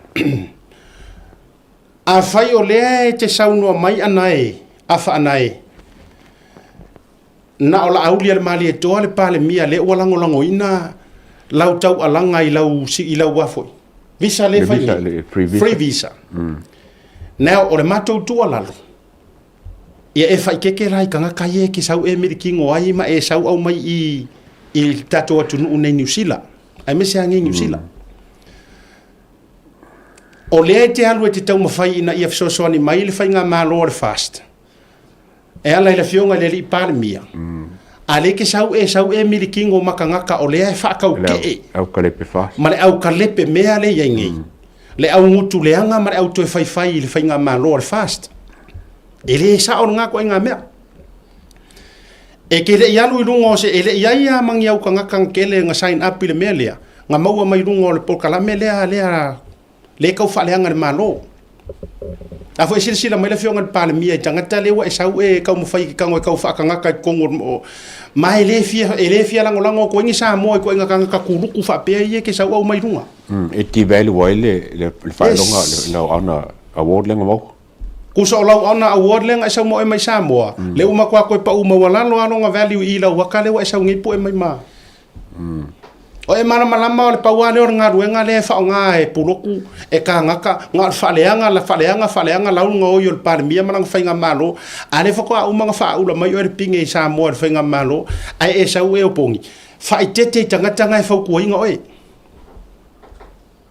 Afai o lea e te saunoa mai Anae, Afa Anae, na o Laauli a le Malietoa le Palemia lea ua lagolagoina lau taualaga i lau, i lau a foi visa lea fai nei, free visa. Free visa. Now, o le matou tuualalo, ia e faikeke la i tagata ia e ke sau e milikino ai ma e sau au mai i, i le tatou atunuu nei Niu Sila, aemaise lava nei Niu Sila. O lea e te alu e te taumafai ina ia fesoasoani mai le faigamalo a le FAST, E ala i le afioga i le alii Palemia, a le ke sau e sau e milikino ma tagata o lea e faataukee Le aukalepe fast. ma le aukalepe mea lea i ai nei, le augutu leaga ma le au toe faifai i le faigamalo a le FAST. E le sao lena ituaiga mea. E ke le i alu i luga o se, e le i ai lava ma ni au tagata na tele na sign up i le mea lea, na maua mai luga o le polokalame lea, lea Le tau faaleaga le Malo. A foi e silasila mai le Afioga i le Palemia i tagata lea ua e sau e taumafai e tago e tau faatagata i totonu o ma e le fia e le fia lagolago atu ai ni Samoa i ituaiga tagata kuluku faapea ia e te sau aumai i luga. E devalue ai le le faailoga le lau honor award lea na maua. Kusa o lau honor award lea na e sau ma oe mai Samoa, lea ua matua toe pau maualalo lava lona value i lau ata lea ua e sau nei pue mai ma O e malamalama o le pau lava lea o le galuega lea e faaaoga e Puloku, e Kāgaka, na o le faaleaga, la faaleaga, faaleaga lau le gaoi o le Palemia ma lana faigamalo, a lea faatoa uma ona faaula mai oe le pine i Samoa i le faigamalo, ae e sau e opogi. Faaeteete i tagata na e fautuaina oe.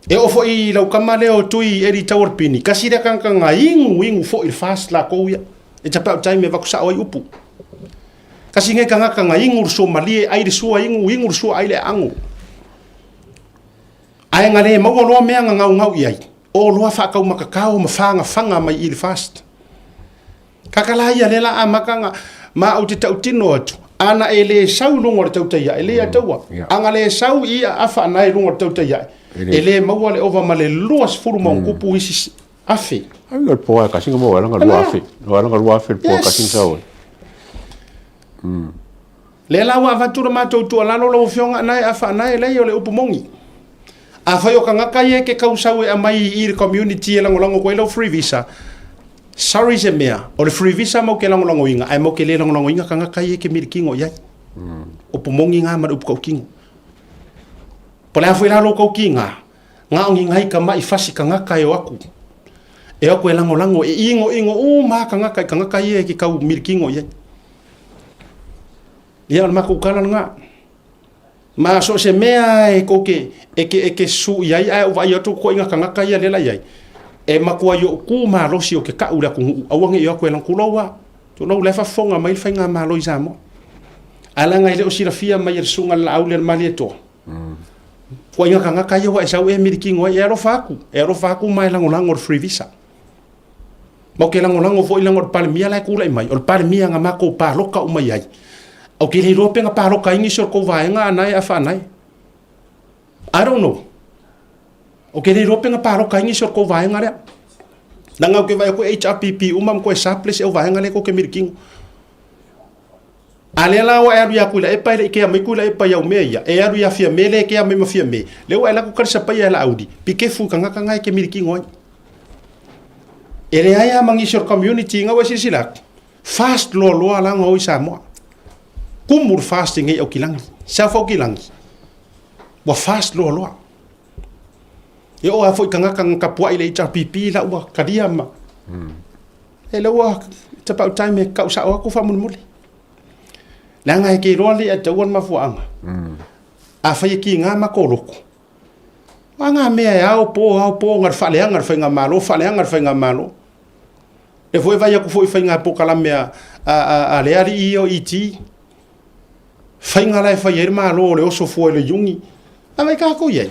E oo foi i lau tama lea o Tui Eli Taualpini, tasi lea tagata na inu inu foi i le FAST latou ia. It's about time e avatu sa'o ai upu. Kasi ngai tagata na inu le sua malie, ai le sua inu, inu le sua ai le aano. Ae na le maua loa mea na gaugau i ai, o loa faataumatatao ma fagafaga mai i le fast. Kaka la ia lea la amata na ma ou te tautino atu, ana e le sau i luga o le tautai ae, e le ia taua. Ana le sau i ia afa ana i luga o le tautai ae, e le maua le ova ma le 20 ma ona tupu isi afe. Ai o le poa e kasi mo ala 2000. O ala 2000 le poa kasi sau. Lea la ua avatu le matou tuualalo lau Afioga anae afa anae leai o le upu moni. Afai o tagata ia e ke kausau e aumai i le community e lagolago atu ai lau free visa, sorry se mea, o le free visa mau ke lagolagoina ae mau ke le lagolagoina tagata ia e ke milikino i ai. Upu moni na ma le upu tautino. Po o le a foi la lou tautiga, na o ni nai tama'i fasi tagata e o atu, e o atu e lagolago, e inoino uma lava tagata i tagata ia e ke tau milikino i ai. Ia, o le matou tala lena. Ma so o se mea e kou ke, e ke, e ke su i ai, ae ou vaai atu koiga tagata ia lea la i ai, e matua i o'u ku malosi o ke ka'u i le atunuu, aua ne i o atu e lana tulou a, tulou la e faafofoga mai le faigamalo i Samoa. Ae leaga e le o silafia mai e le susuga i le Laauli a le Malietoa, koiga tagata ia ua e sau e milikino ai, e alofa atu, e alofa atu ma e lagolago le free visa. Ma ou te lagolago foi leaga o le Palemia la e tulai mai, o le Palemia na matou palota uma i ai. Ou te le iloa pe na palota ai nisi o le tou vaega a nae a faanae. I don't know. Ou te le iloa pe na palota ai nisi o le tou vaega lea. Leaga ou te vaai atu e HRPP uma ma toe surplus au vaega lea tou te milikino. A lea la ua e alu ia Tuilaepa e le i kea mai Tuilaepa i au mea ia, e alu ia Fiame lea e kea mai ma Fiame, lea ua e alu atu talisapaia e Laauli, pikefu i tagata na e te milikino ai. E leai lava ma nisi o le community ina ua e silasila atu, fast loaloa la ona o i Samoa. Kumu le fast i nei Aukilagi, South Aukilagi, ua fast loaloa. E oo lava foi i tagata na tapuai i le HRPP la ua talia ma... E lea ua, it's about time e tau sao atu faamolemole. Leaga e te iloa le ataua le mafuaaga. Afai e kiga matou loto, a ngā mea e ao po, ao po, na le faaleaga le faigamalo, faaleaga le faigamalo. Lea foi e vaai atu foi i faiga polokalame a, a, a, a le alii ia o ET. Faiga la e fai ai le Malo o le oso fua i le iuni. A vai tatou i ai.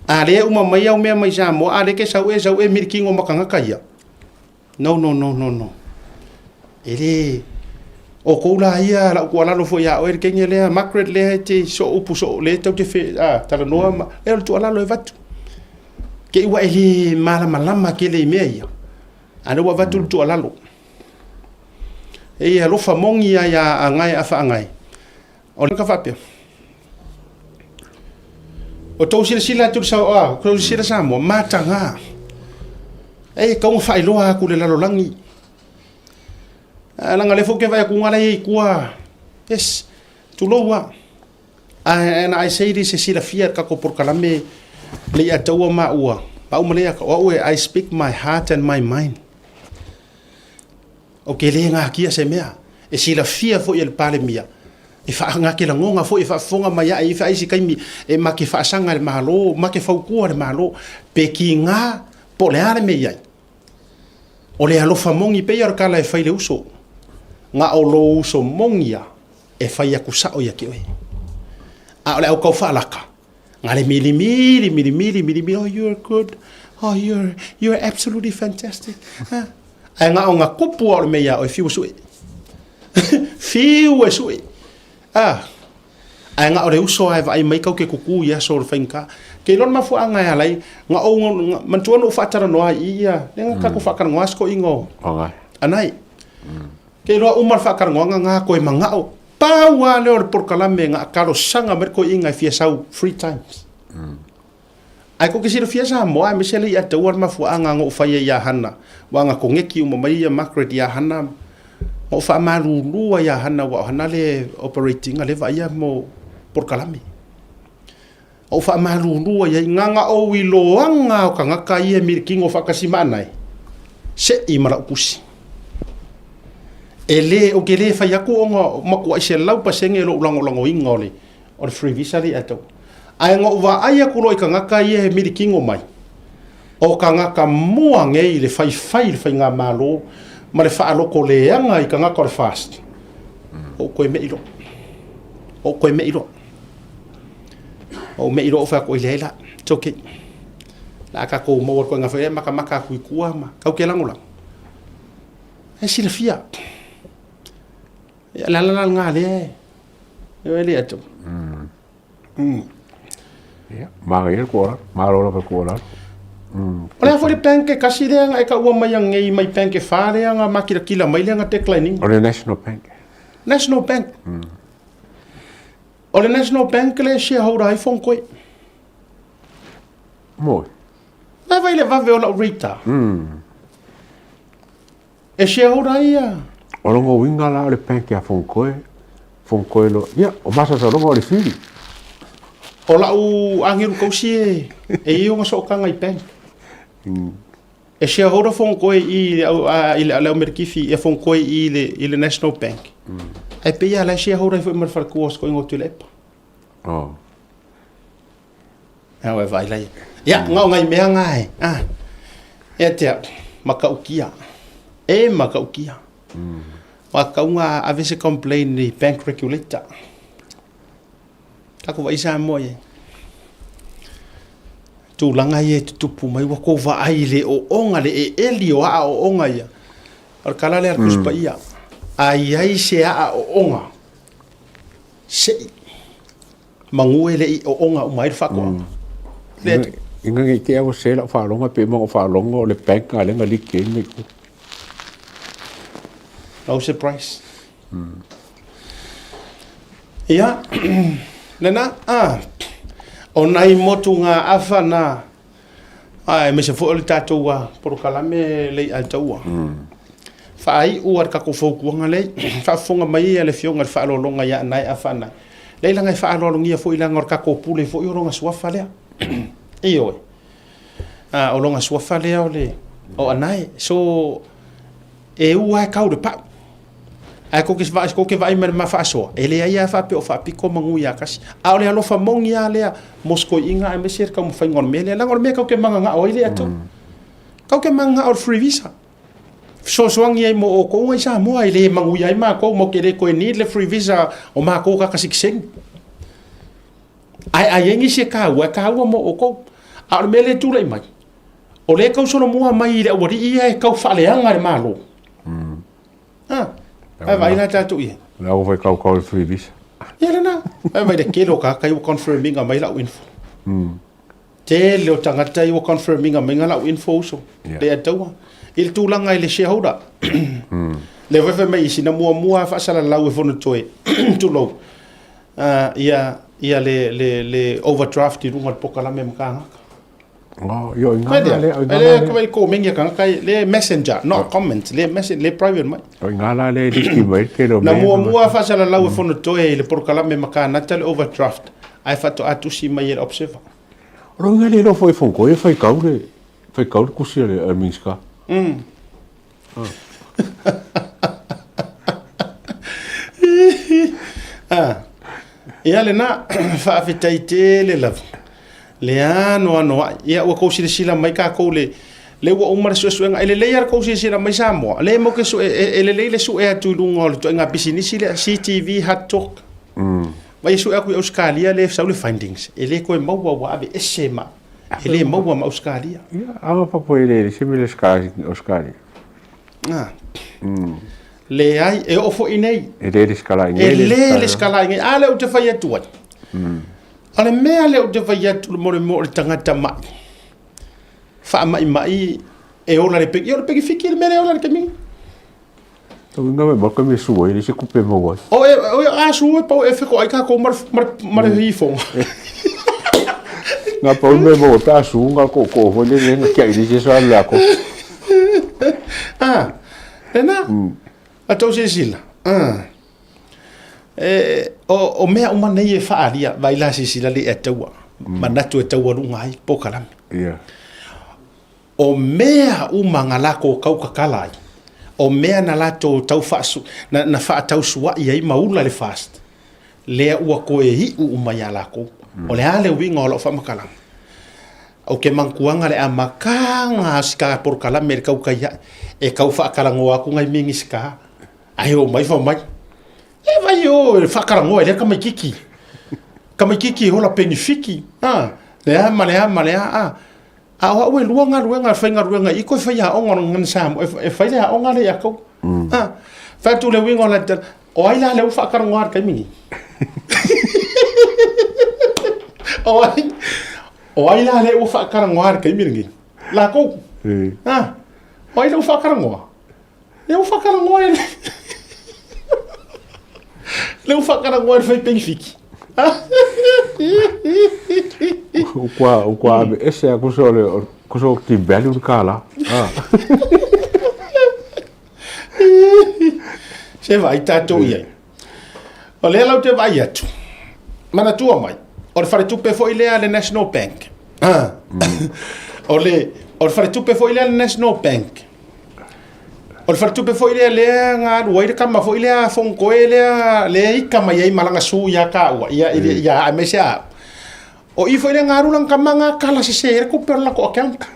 A lea e uma mai au mea mai Samoa, a lea e te sau e sau e milikino ma tagata ia. No, no, no, no, no. E le... O kou la ia, lau tuualalo foi ia oe le teine lea, Margaret lea e te soo upu soo, lea tau te fe, a, talanoa ma, lea o le tuualalo e avatu. Te i ua e le malamalama tele i mea ia. A lea ua avatu le tuualalo. E alofa moni ia ia agae a faagae. O le ka faapea. O tou silasila atu i le sao, a, tou silasila Samoa, mataga. E tau na faailoa atu i le lalolagi. Ae leaga o lea foi ou te vaai atu la e i ai i tua. Yes, tulou lava. And I say this e silafia e le tatou polokalame le i ataua maua, maua ma le o au e I speak my heart and my mind. Ou te le natia se mea. E silafia foi e le Palemia, e faagate lagona foi e faafofoga mai ae i ai isi taimi e ma te faasaga i le Malo, ma te fautua le Malo, pe kiga po o le a le mea i ai. O le alofa moni pei o le tala e fai le uso, na o lou uso moni ia e fai atu sao ia te oe. A o le au tau faalaka, na le milimili, milimili, milimili, oh you're good, oh you're, you're absolutely fantastic. Ah. Ae na o na kupu a o le mea ia oe, fiu e sue. Fiu e sue. Ah. Ae na o le uso lava e vaai mai kau ke kuku i aso o le faigata. Ke iloa le mafuaaga e ala ai, na ou, manatua na ou faatalanoa ai i ia, lea na tatou faatalanoa si toeaina o Anae. Ke iloa uma le faatalanoaga na toe manao, pau lava lea o le polokalame na talosaga mai le toeaina e fia sau three times. Ae kou te silafia Samoa aemaise le ia taua le mafuaaga na ou faia ia Hana, aua na koneki uma mai ia Margaret ia Hana, na ou faamalulu ai ia Hana aua o Hana le operating a le vaaia mo polokalame. Ou faamalulu ai ai, na na ou iloaga o tagata ia e milikino faatasi ma anae, sei ma lau tusi. E le, ou te le fai atu ona matuai 100% lou lagolagoina o le, o le free visa lea ia taua. Ae na ou vaai atu loa i tagata ia e milikino mai. O kagaka mua nei i le faifai i le faigamalo ma le faalokoleaga i kagaka o le FAST, ou koe me'i loa. Ou koe me'i loa. Ou me'i loa ou fai atu, oi leai la, it's okay. La a tatou maua le koena foi lea, matamata atu i tua ma tau te lagolago. E silafia. Ia, le ala la lena lea e, e le atu. Ia, manaia le tuualalo, malo lava le tuualalo. O le a foi le bank e tasi lea na e taua mai anei mai bank e fa lea na makilatila mai lea na decline ina. O le National Bank. National Bank. O le National Bank le shareholder ai Fonotoe. Moi. La vai le vave o lau rate. E shareholder ai ia. O lona uiga la o le bank ia Fonotoe, Fonotoe loa, ia, o masalosaloga o le fili. O lau agelu tausi e, e i ai ona sootaga i bank. E shareholder Fonotoe i i le au Merikifi ia Fonotoe i le i le National Bank. Ae pei lava la e shareholder ai foi ma le faletua o si toeaina o Tuilaepa. Oh. Au e vaai lai. Ia, mm. ngao ngai mea ngā e. Ah. E te au, makaukia. E makaukia. Wa kaunga ave se complain ni bank regulator. Taku vai Samoa ia. Tulaga ia e tutupu mai ua kou vaai i le ooga le eeli o aaooga ia. O le tala lea a le Tusi Paia, a i ai se aaooga sei manu e le i ooga uma ai le faatoaga. Lea Ina nei te ua se lau faalogo pe ma faalogo o le bank a le na like ai mai ku. No surprise. Ia, lena, ah, o nai motu ngā awha nā, ai, me se foi o le tātou a porokalame lei a taua. Whaai ua le kako fautuanga lei, whaafonga mai ia le fionga le whaalolonga ia nai a whanai. Lei langa e whaalolongia foi langa o le kako pule foi o longa suafa lea. Ioe. Ah, o longa suafa lea o le, o anai. So, e ua e kau le pau. Ae kou ke vaai, kou ke vaai mai le ma faasoa, e leai lava faapea o faapito manu ia tasi. A o le alofa moni lava lea mo se toeaiina aemaise le taumafaiga o le mea lea, leaga o le mea tou te mananao ai lea tou. Tou te mananao i le free visa. Fesoasoani ai mo outou i Samoa e le manuia ai matou, matou te le toe need le free visa o matou tagata sitiseni. Ae a i ai nisi e taua, e taua mo outou. A o le mea lea e tulai mai, o lea e tau solomua mai i le aualii ia e tau faaleaga le Malo. Ah, ai vai la tatou ia. La ua fai kau kau free visa. Ia lena. Ai vai le tele o tagata ua confirminga mai lau info. Tele o tagata ua confirminga mai lau info uso. Yeah. Le ataua. I le tulaga i le shareholder. Le fai fai mai isi na muamua faasalalau e Fonotoe. Tulou. Ia ia le le le overdraft i luga o le polokalame ma kānaka. Oh, io i ngā le, i ngā le. Le i komengi a kangaka le messenger, not comment, le message, le private mai. O i ngā la le liki mai ke lo Na muamua faasalalau e Fonotoe i le polokalame ma kānata le overdraft, ae faatoa tusi mai e le observer. O lo ngā le lofo e Fonotoe e whai kau le, whai kau le kusi a le Minska. Ah. Ia lena, faafetai tele lava. Le anoanoai. Ia ua tou silasila mai tatou le le ua uma le suesuega. E lelei lava le tou silasila mai Samoa. Le mo ke sue e, e lelei le sue atu i luga o le ituaiga pisinisi lea CTV Hard Talk. Vai e sue atu i Ausetalia le sau le findings. E le toe maua ua aveese ma e le maua ma Ausetalia. Ia, aga papo e le se mele Ausetalia. Ah. Leai, e oo foi nei. E le lesitala i nei. E le lesitala i nei. A lea ou te fai atu ai. O le mea lea ou te fai atu mo le mea o le tagata mai. Faamaimai e ola le peki. Ia o le pekifiki le mea lea e ola le taimi. Tau inga me maka me sua i se kupe maua. O e o e a sua pau e wheko ai kākou ma ma le hifonga. Ngā pau me maua pe a su ngā ko ko hoi le le kia i se soa le ako. Ah, lena. A tau silasila. Ah. E, o, o mea uma nei e whaaria, vai la silasila le e taua. Manatu e taualuga ai, polokalame. Yeah. O mea uma nga lakou kaukakala ai, o mea na latou tau faasu, na, na faatausuaʻi ai ma ula le fast, lea ua toe iʻu uma iā lakou. O le a le uiga o lau faamatalaga? Ou te manatuaga le amataga o si ta polokalame i le tautai ae, e tau faatalanoa atu nai Minisita, ae omai fai mai, e vai o e faatalanoa e lea tamaititi, tamaititi e ola penifiti, a, le a ma le a ma le a, a. A o au e lua galuega e faigaluega i iko e faiaoga o le Gagana Samoa, e fai le aoga lea ia tou. A, fai atu le uiga o la tala, o ai la lea ua faatalanoa i le taimi nei? O ai, o ai la lea ua faatalanoa i le taimi lenei? Latou. A, o ai lea ua faatalanoa? Lea ua faatalanoa e le Lea ua faatalanoa e le fai penifiti. Ua ua ave ese a kusa o le kusa o ki value le kālā. Ah. Se vaai tatou i ai. O lea lau te vaai atu, manatua mai, o le faletupe foi lea le National Bank. Ah. O le, o le faletupe foi lea le National Bank. O le faletupe foi lea lea na alu ai le tama foi lea Fonotoe lea lea ika mai ai ma lana su ia taua ia ia aemaise a o i foi lea na alu lana tama na kala sese ai le tupe o le latou account.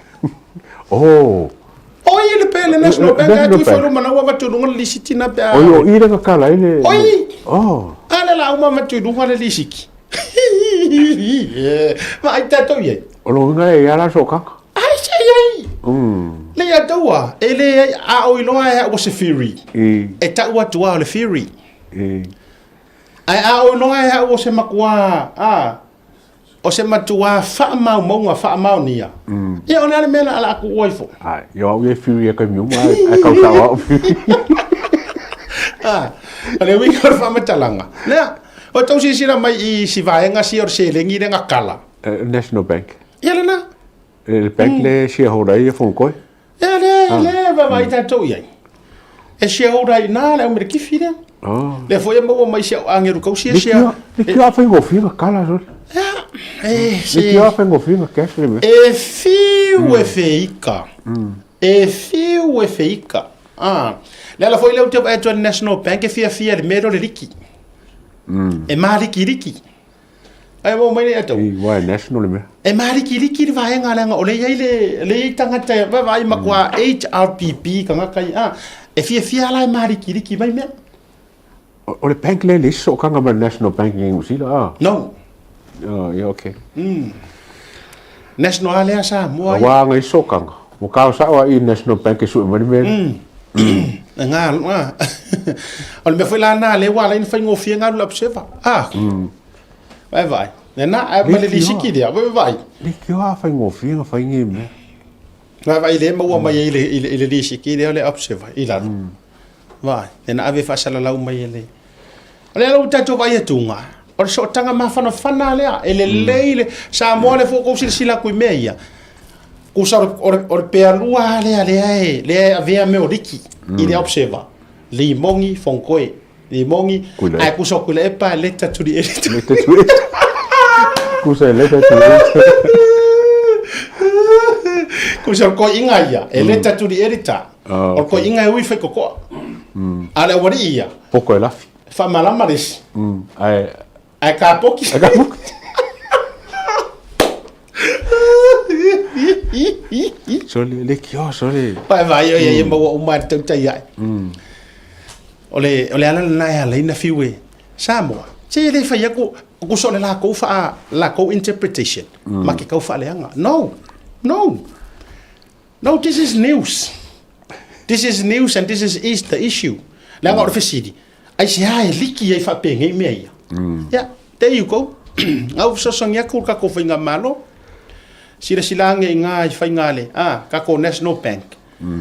Oh. O i le pe le National Bank a tui foi luma na ua avatu i luga le lisiti na pe a. Oi o i le na kala ai le. Oi. Oh. A le la uma avatu i luga le lisiti. Vaai tatou i ai. O lona uiga e i ai la so kaka. Ai se i ai. Le ia taua, e le ai, a o iloa e au o se theory. E tau atu a o le theory. Ae a o iloa e au o se matua, a, o se matua faamaumauga faamaonia. Ia o le a le mea la a tuua ifo. Ai, ia au ia theory e taimi uma, ai kau sao au theory. A, o le uiga o le faamatalaga. Lea, o tau silasila mai i si vaega sia o le seleni lea na kala. National Bank. Ia lena. Le bank le shareholder ai e Fonotoe. Ia le, le vaavaai tatou i ai. E shareholder ai ina le aumerekifi lea. Oh. Lea foi e maua mai si au agelu tausi e share. Le tio a faigofie na kala sole. Ia, e se. Le tio a faigofie na cash le mea. E fiu e feika. E fiu e feika. Ah. Le ala foi lea ou te vaai atu ai i le National Bank e fiafia i le mea lea o le liki. E malikiliki. Ai mo mai nei atu. I wai national le mea. E malikiliki le vaega leaga o lea i ai le lea i ai tagata e vaavaai matua HRPP tagata ia. Ah, e fiafia la e malikiliki mai mea. O le bank lea e leai se sootaga ma le National Bank i Niu Sila ah. No. Oh, yeah, okay. National a lea Samoa. Aua ngai sootaga. Mo kao sao a i National Bank e sue mai le mea. E ngā, ngā. O le mea foi la nā lea ua ala ai ona faigofie ngā alu le observer. Ah. Vai vai. E nā, ai ma le lisiki lea, vai vai. Le kio a faigofie na fai nei mea. Vai vai le maua mai ai i le lisiki lea o le observer i lalo. Vai, e na ave faasalalau mai e le. O lea ua tatou vaai atu ngā. O le sootaga mafanafana lea, e lelei le Samoa lea foi ua outou silasila atu i mea ia. Kusa o le, o le pealua lea lea e, lea e avea mea o liki i le observer. Limogi, Fonotoe. Limogi, ae kusa o Tuilaepa, letter to the editor. Letter to the editor. Kusa e letter to the editor. Kusa o le koiinga ia, e letter to the editor. Oh, O le koiinga e ui whaikokoa. A le aualii ia. Poko e lafi. Whaamalama le isi. Ae. Ae kapoki. Ae kapoki. Sole, le kio, sole. Vai vai, oi, e maua uma e tautai ai. O le, o le ala lena e ala ai na fiu e Samoa. Se le fai aku, ku so le lakou wha, lakou interpretation. Ma ke kau whaaleanga. No, no. No, this is news. This is news and this is, is the issue. Leaga o le fesili, aisea e liki ai faapenei mea ia? Ia, there you go. Ngau fesoasoani atu le tatou faigamalo, silasila ane i ngā i faiga a le, a, tatou National Bank.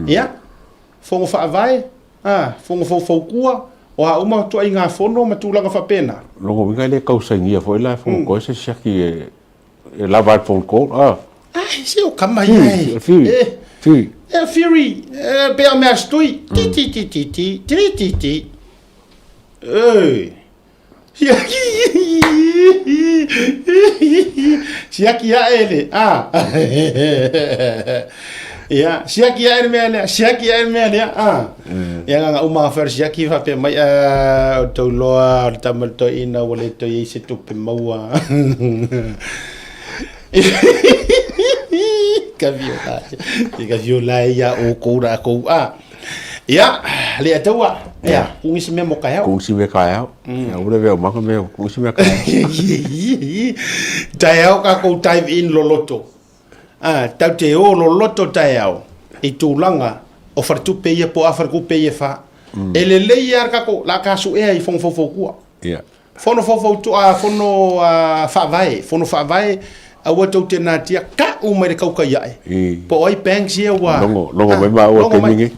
Ia, fono faavae, a, fono faufautua, o a uma ituaiga fono ma tulaga faapena. Lona uiga e le tau sainia foi la e fono toe se siaki e E lava ai phone call, ah. Ai, se o kama ia e. Fury. E. Fury. E, Fury. E, pea mea stui. Ti, ti, ti, ti, ti. Ti, ti, ti. E. Siaki ae le. Ah. Ia, siaki ae le mea lea, siaki ae le mea lea. Ah. Ia nga uma whare siaki whapea mai, ah, o tau loa, o le tama le toeaina ua le toe i ai se tupe maua. Ka viola. Ka viola ia o kou la kou a. Ia, le ataua. Ia, kungi si mea mo kaeao. Kungi si mea kaeao. Ia, ule veo maka mea, kungi si mea kaeao. Taeao ka kou dive in loloto. Ah, tau te o loloto taeao i tulaga o faletupe ia po o a falekupe ia e fa. E lelei lava le tatou, la ta suea i fono faufautua. Ia. Fono faufautua, fono faavae, fono faavae aua tou te natia ka'u mai le kaukai a'e. Po o ai banks ia ua Logo, logo mai maua logo mai. taimi nei.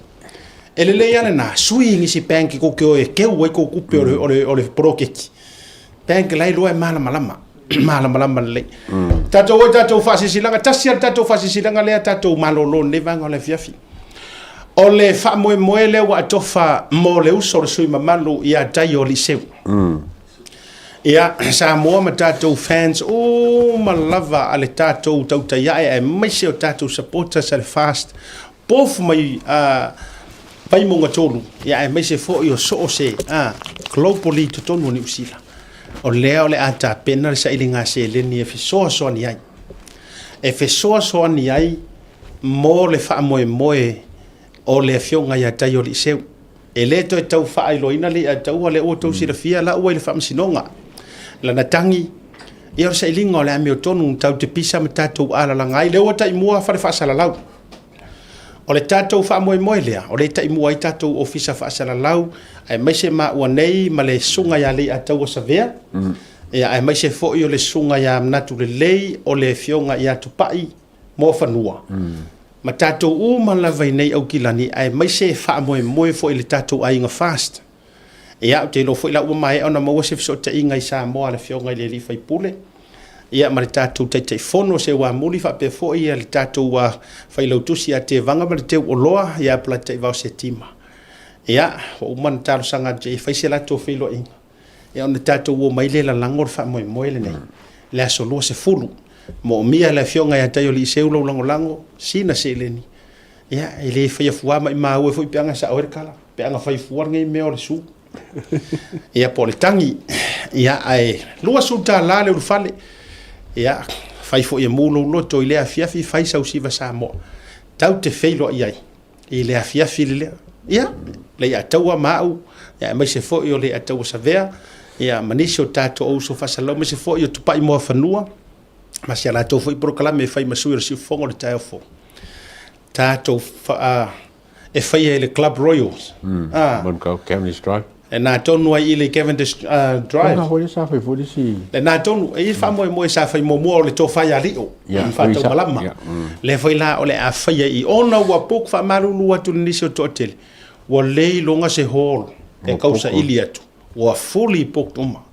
E lelei lava lena, sui nisi bank kou te o e keu ai kou tupe o le, o le, o le poloketi. Bank la e iloa e malamalama, malamalama lelei. Tatou o i tatou faasilasilaga, tasi lava le tatou faasilasilaga lea tatou malolo i lenei vaega o le afiafi. O le faamoemoe lea ua atofa mo le uso o le sui mamalu ia Taio Liseu. Ia, Samoa ma tatou fans uma lava a le tatou tautai ae aemaise o tatou supporters a le Fast pofu mai Vaimauga 3, ia aemaise foi o so o se globally i totonu o Niu Sila. O lea o le a tapena le sailiga seleni e fesoasoani ai. E fesoasoani ai mo le faamoemoe o le Afioga ia Taioliiseu. E le toe tau faailoaina le i'a taua, lea ua outou silafia la ua i le faamasinoga. Lana tagi, ia o le sailiga o le amiotonu tatou te pisa ma tatou alalaga ai. Lea ua taimua fale faasalalau. O le tatou faamoemoe lea, o lea e taimua ai tatou ofisa faasalalau, aemaise maua nei ma le susuga ia Leiataua Savea, ia aemaise foi o le susuga ia Manatu Lelei, o le Afioga ia Tupai Moafanua, ma tatou uma lava i nei Aukilani, aemaise e faamoemoe foi i le tatou aiga FAST. Ia, ou te iloa foi la ua maea ona maua se fesootaiga i Samoa a le Afioga i le Alii Faipule, ia ma le tatou Taitaifono Seuamuli faapea foi le tatou Failautusi ia Tevaga ma le Teuoloa ia Polataivao Setima. Ia, ua uma ona talosaga atu e fai se latou feiloaiga, ia ona tatou omai lea e lalago le faamoemoe lenei, le aso 20. Moomia e le Afioga ia Taioliiseu lou lagolago, sina seleni, Ia, e le faia fua maimau ai foi pe ana sao ai le tala, pe ana fai fua lenei mea o le su. Ia, po o le tagi. Ia, ae $20 le ulufale. Ia, fai foi e mu lou loto i lea afiafi, fai sau siva Samoa. Tau te feiloai ai i le afiafi lea. Ia, le ia taua ma au, ia, aemaise foi o le ia taua Savea, ia, ma nisi o tatou uso faasalalau, aemaise foi o Tupai Moafanua, ma si a latou foi polokalame e fai ma sui o le siufofoga o le taeao fou. Tatou e faia i le Club Royals. Manukau, Cavendish Drive. E nā tonu ai i le Cavendish Drive. Nā hoi sa fai foi si. Le nā tonu, e i faamoemoe sa fai muamua o le tofa ia lio. Yeah, whaataumalama. Yeah. Le foi la o le a faia i ona ua book faamalulu atu le nisi o toatele. Ua le iloga se hall e kausaili atu. Ua fully booked uma.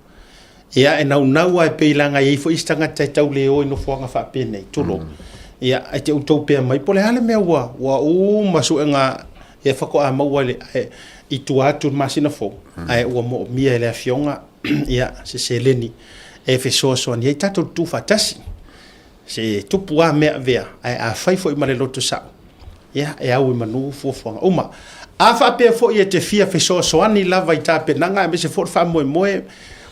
Ia, e naunau lava e pei leaga e i ai foi isi tagata e tau le o i nofoaga faapenei, tulou. Ia, e te outou pea mai, po o le a le mea ua, ua uma suega ia faatoa maua i le, i tua atu i le masina fou, ae ua moomia e le Afioga, ia, se seleni e fesoasoani ai tatou tutu faatasi. Se tupu lava mea avea, ae a fai foi ma le loto sao, ia, e au i manu fuafuaga uma. A faapea foi e te fia fesoasoani lava i tapenaga aemaise foi o le faamoemoe,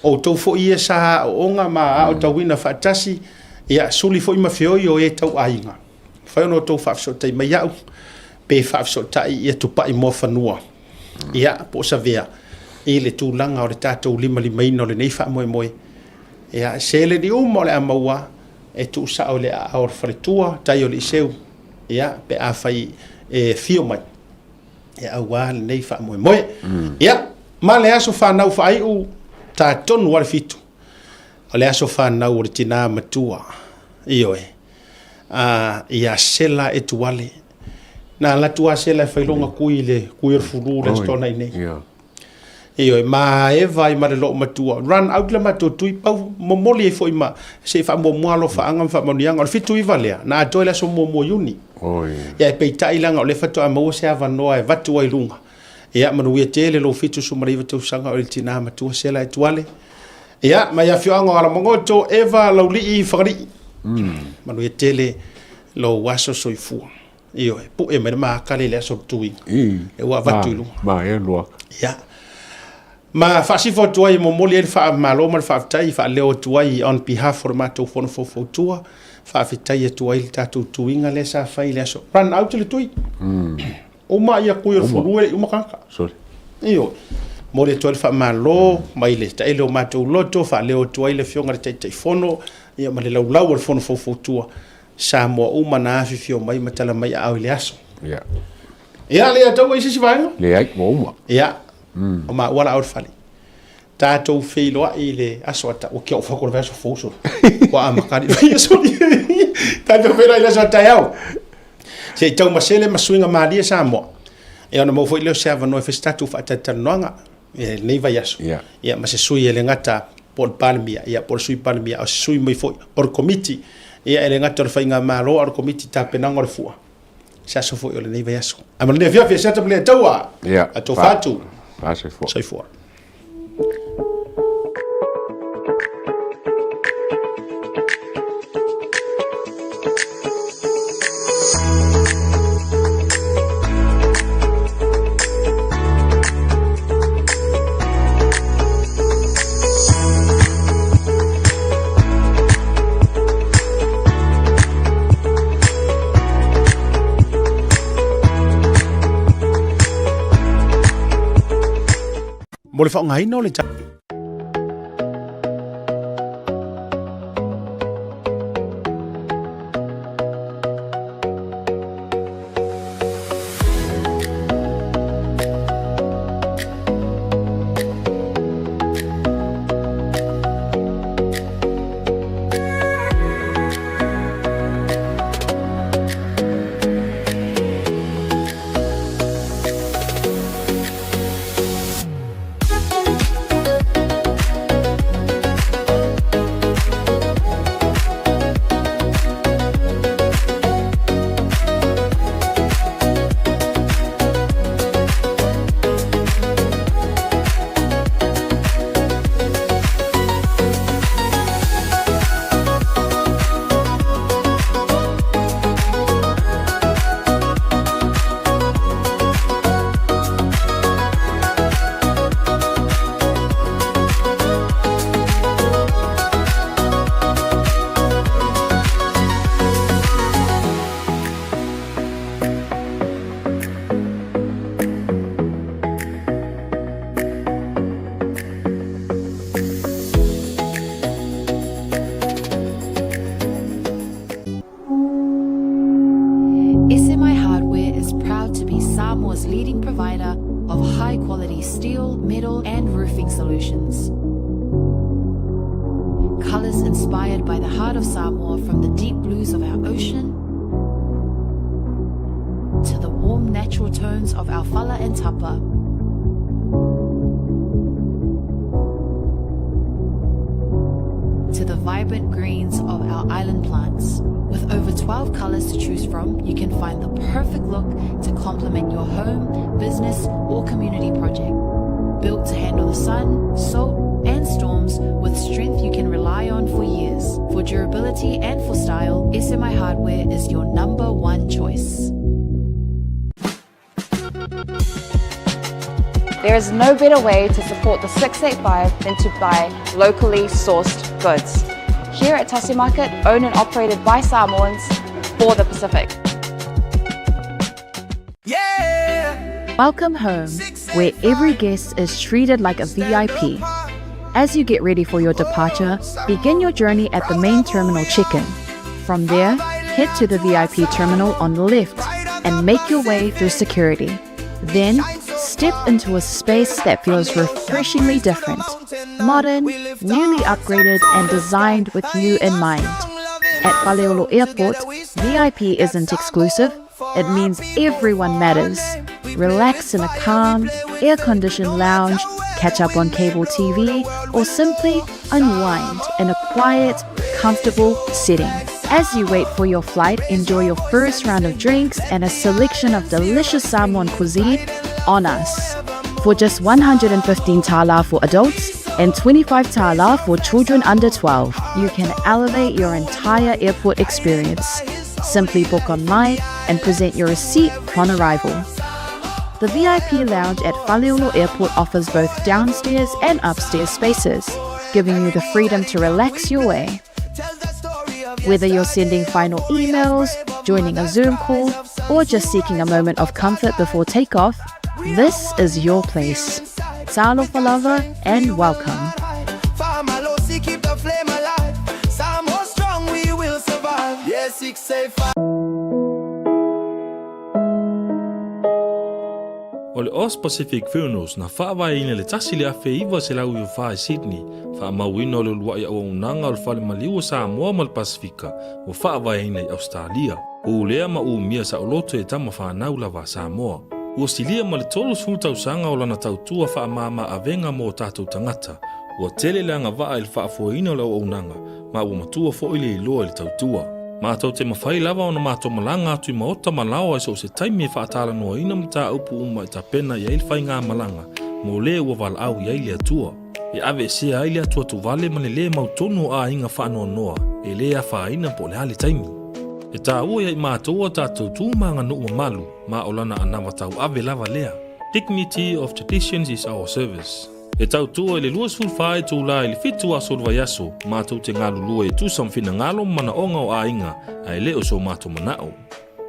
o outou foi ia sa aooga ma aotauina faatasi, ia, suli foi ma feoi o e tau aiga. Mafai ona outou faafesootai mai au, pe faafesootai ia Tupai Moafanua, ia, po o Savea, i le tulaga o le tatou limalimaina o lenei faamoemoe. Ia, seleni uma o le a maua e tuusao i le aao o le faletua, tai o Liiseu, ia, pe afai e afio mai, ia aua lenei faamoemoe. Ia, ma le aso fanau faaiu, ta tonu lava le 7, o le aso fanau o le tina matua, ioe, a, ia Sela Etuale. Na alu atu lava Sela e fai lona kui i le kui o le fulu i le Aso Toonai nei. Yeah. Ioe, ma eva ai ma le loomatua. Run out le matou tui, pau momoli ai foi ma se i faamuamua alofaaga ma faamanuiaga. O le 79 lea, na atoa i le aso 1 o Iuni. Ia, e peitai leaga o lea faatoa maua se avanoa e avatu ai i luga. Ia, manuia tele lou 79 tausaga o le tina matua Sela Etuale. Ia, mai afioaga o Alamagoto, Eva Laulii Fagalii. Manuia tele lou aso soifua. Ioe, pue mai le mahakale i le aso o le tuiga. E ua avatu i luga. Ma e lua. Ia. Ma faasifo atu ai e momoli ai le faamalo ma le faafetai e faaleo atu ai on behalf o le matou Fono Faufautua, faafetai atu ai le tatou tuiga lea sa fai i le aso. Run out le tui. Uma ia kui o le fulu e le i uma tagata. Sorry. Ioe. Momoli atu ai le faamalo mai le taele o matou loto, faaleo atu ai le Afioga i le Taitaifono ia ma le laulau o le Fono Faufautua, Samoa uma na afifio mai ma tala mai aao i le aso. Ia. Ia, le atau ai se isi vaega? Leai, ua uma. Ia, o maua la au le fale. Tatou feiloai i le aso ata, ua kia ufako le vaiaso fou solo. Ua amata ali vaiaso ni. Tatou feiloai i le aso a taeao. Se i taumasele ma suiga malie Samoa. Ia ona maua foi lea o se avanoa e fai se tatou faatalatalanoaga i lenei vaiaso. Ia ma se sui e le gata po o le Palemia, ia po o le Sui Palemia, a o se sui mai foi o le Komiti. Ia e le gata o le Faigamalo, a o le Komiti Tapenaga o le Fua. Se aso foi o lenei vaiaso. Ae ma lenei afiafi, e se ata ma le taua. Ia. A tofa atu. Fa soifua. Soifua. Mo le faaaogaina o le SMI Hardware is proud to be Samoa's leading provider of high quality steel, metal, and roofing solutions. Colors inspired by the heart of Samoa from the deep blues of our ocean to the warm natural tones of our fala and tapa. To the vibrant greens of our island plants. With over 12 colors to choose from, you can find the perfect look to complement your home, business, or community project. Built to handle the sun, salt, and storms with strength you can rely on for years. For durability and for style, SMI Hardware is your number one choice. There is no better way to support the 685 than to buy locally sourced goods. Here at Tasi Market, owned and operated by Samoans for the Pacific. Welcome home, where every guest is treated like a VIP. As you get ready for your departure, begin your journey at the main terminal check-in. From there, head to the VIP terminal on the left and make your way through security. Then, step into a space that feels refreshingly different. Modern, newly upgraded, and designed with you in mind. At Faleolo Airport, VIP isn't exclusive, it means everyone matters. Relax in a calm, air conditioned lounge, catch up on cable TV, or simply unwind in a quiet, comfortable setting. As you wait for your flight, enjoy your first round of drinks and a selection of delicious Samoan cuisine on us. For just 115 tala for adults and 25 tala for children under 12, you can elevate your entire airport experience. Simply book online and present your receipt upon arrival. The VIP lounge at Faleolo Airport offers both downstairs and upstairs spaces, giving you the freedom to relax your way. Whether you're sending final emails, joining a Zoom call, or just seeking a moment of comfort before takeoff, this is your place. Talofa lava and welcome. O le Aus Pacific Funerals na faavaeina i le 1994 i Sydney, faamauina o le uluai auaunaga o le Fale Maliu o Samoa ma le Pasefika ua faavaeina i Ausetalia. Pulea ma umia saoloto e tama fanau lava a Samoa. Ua silia ma le 30 tausaga o lana tautua faamama avega mo o tatou tagata. Ua tele le agavaa i le faafoeina o le auaunaga ma ua matua foi le iloa i le tautua. Matou te mafai lava ona matou malaga atu i maota ma laoa i so o se taimi e faatalanoaina mataupu uma e tapena i ai le faigamalaga mo le ua valaau i ai le Atua. E aveesea ai le atuatuvale ma le lē mautonu o aiga faanoanoa e lē afaina po o le a le taimi. E taua ia i matou a tatou tu ma aganuu mamalu ma o lana anava tauave lava lea. Dignity of traditions is our service. E tautua i le 24 itulā i le 7 aso o le vaiaso, matou te galulue e tusa ma finagalo ma manaoga o aiga, ae le o so matou manao.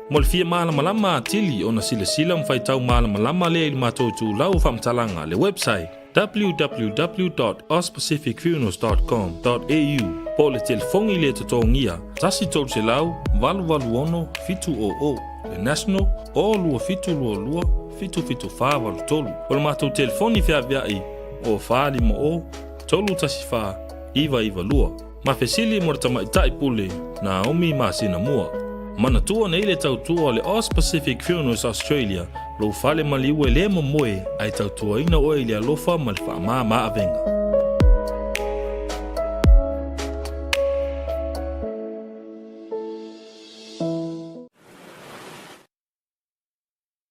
Mo le fia malamalama atili ona silasila ma faitau malamalama lea i le matou itulau o faamatalaga, le website, www.auspacificfunerals.com.au po o le telefoni le totogia 1 300 886 700, le national, o 2722 77483. O le matou telefoni feaveai o 450 314 992. Ma fesili mo le tamaitai pule Naomi masina mua. Manatua nei le tautua o le Aus Pacific Funerals Australia, lou fale maliu e le momoe ae tautuaina oe i le alofa ma le faamama avega.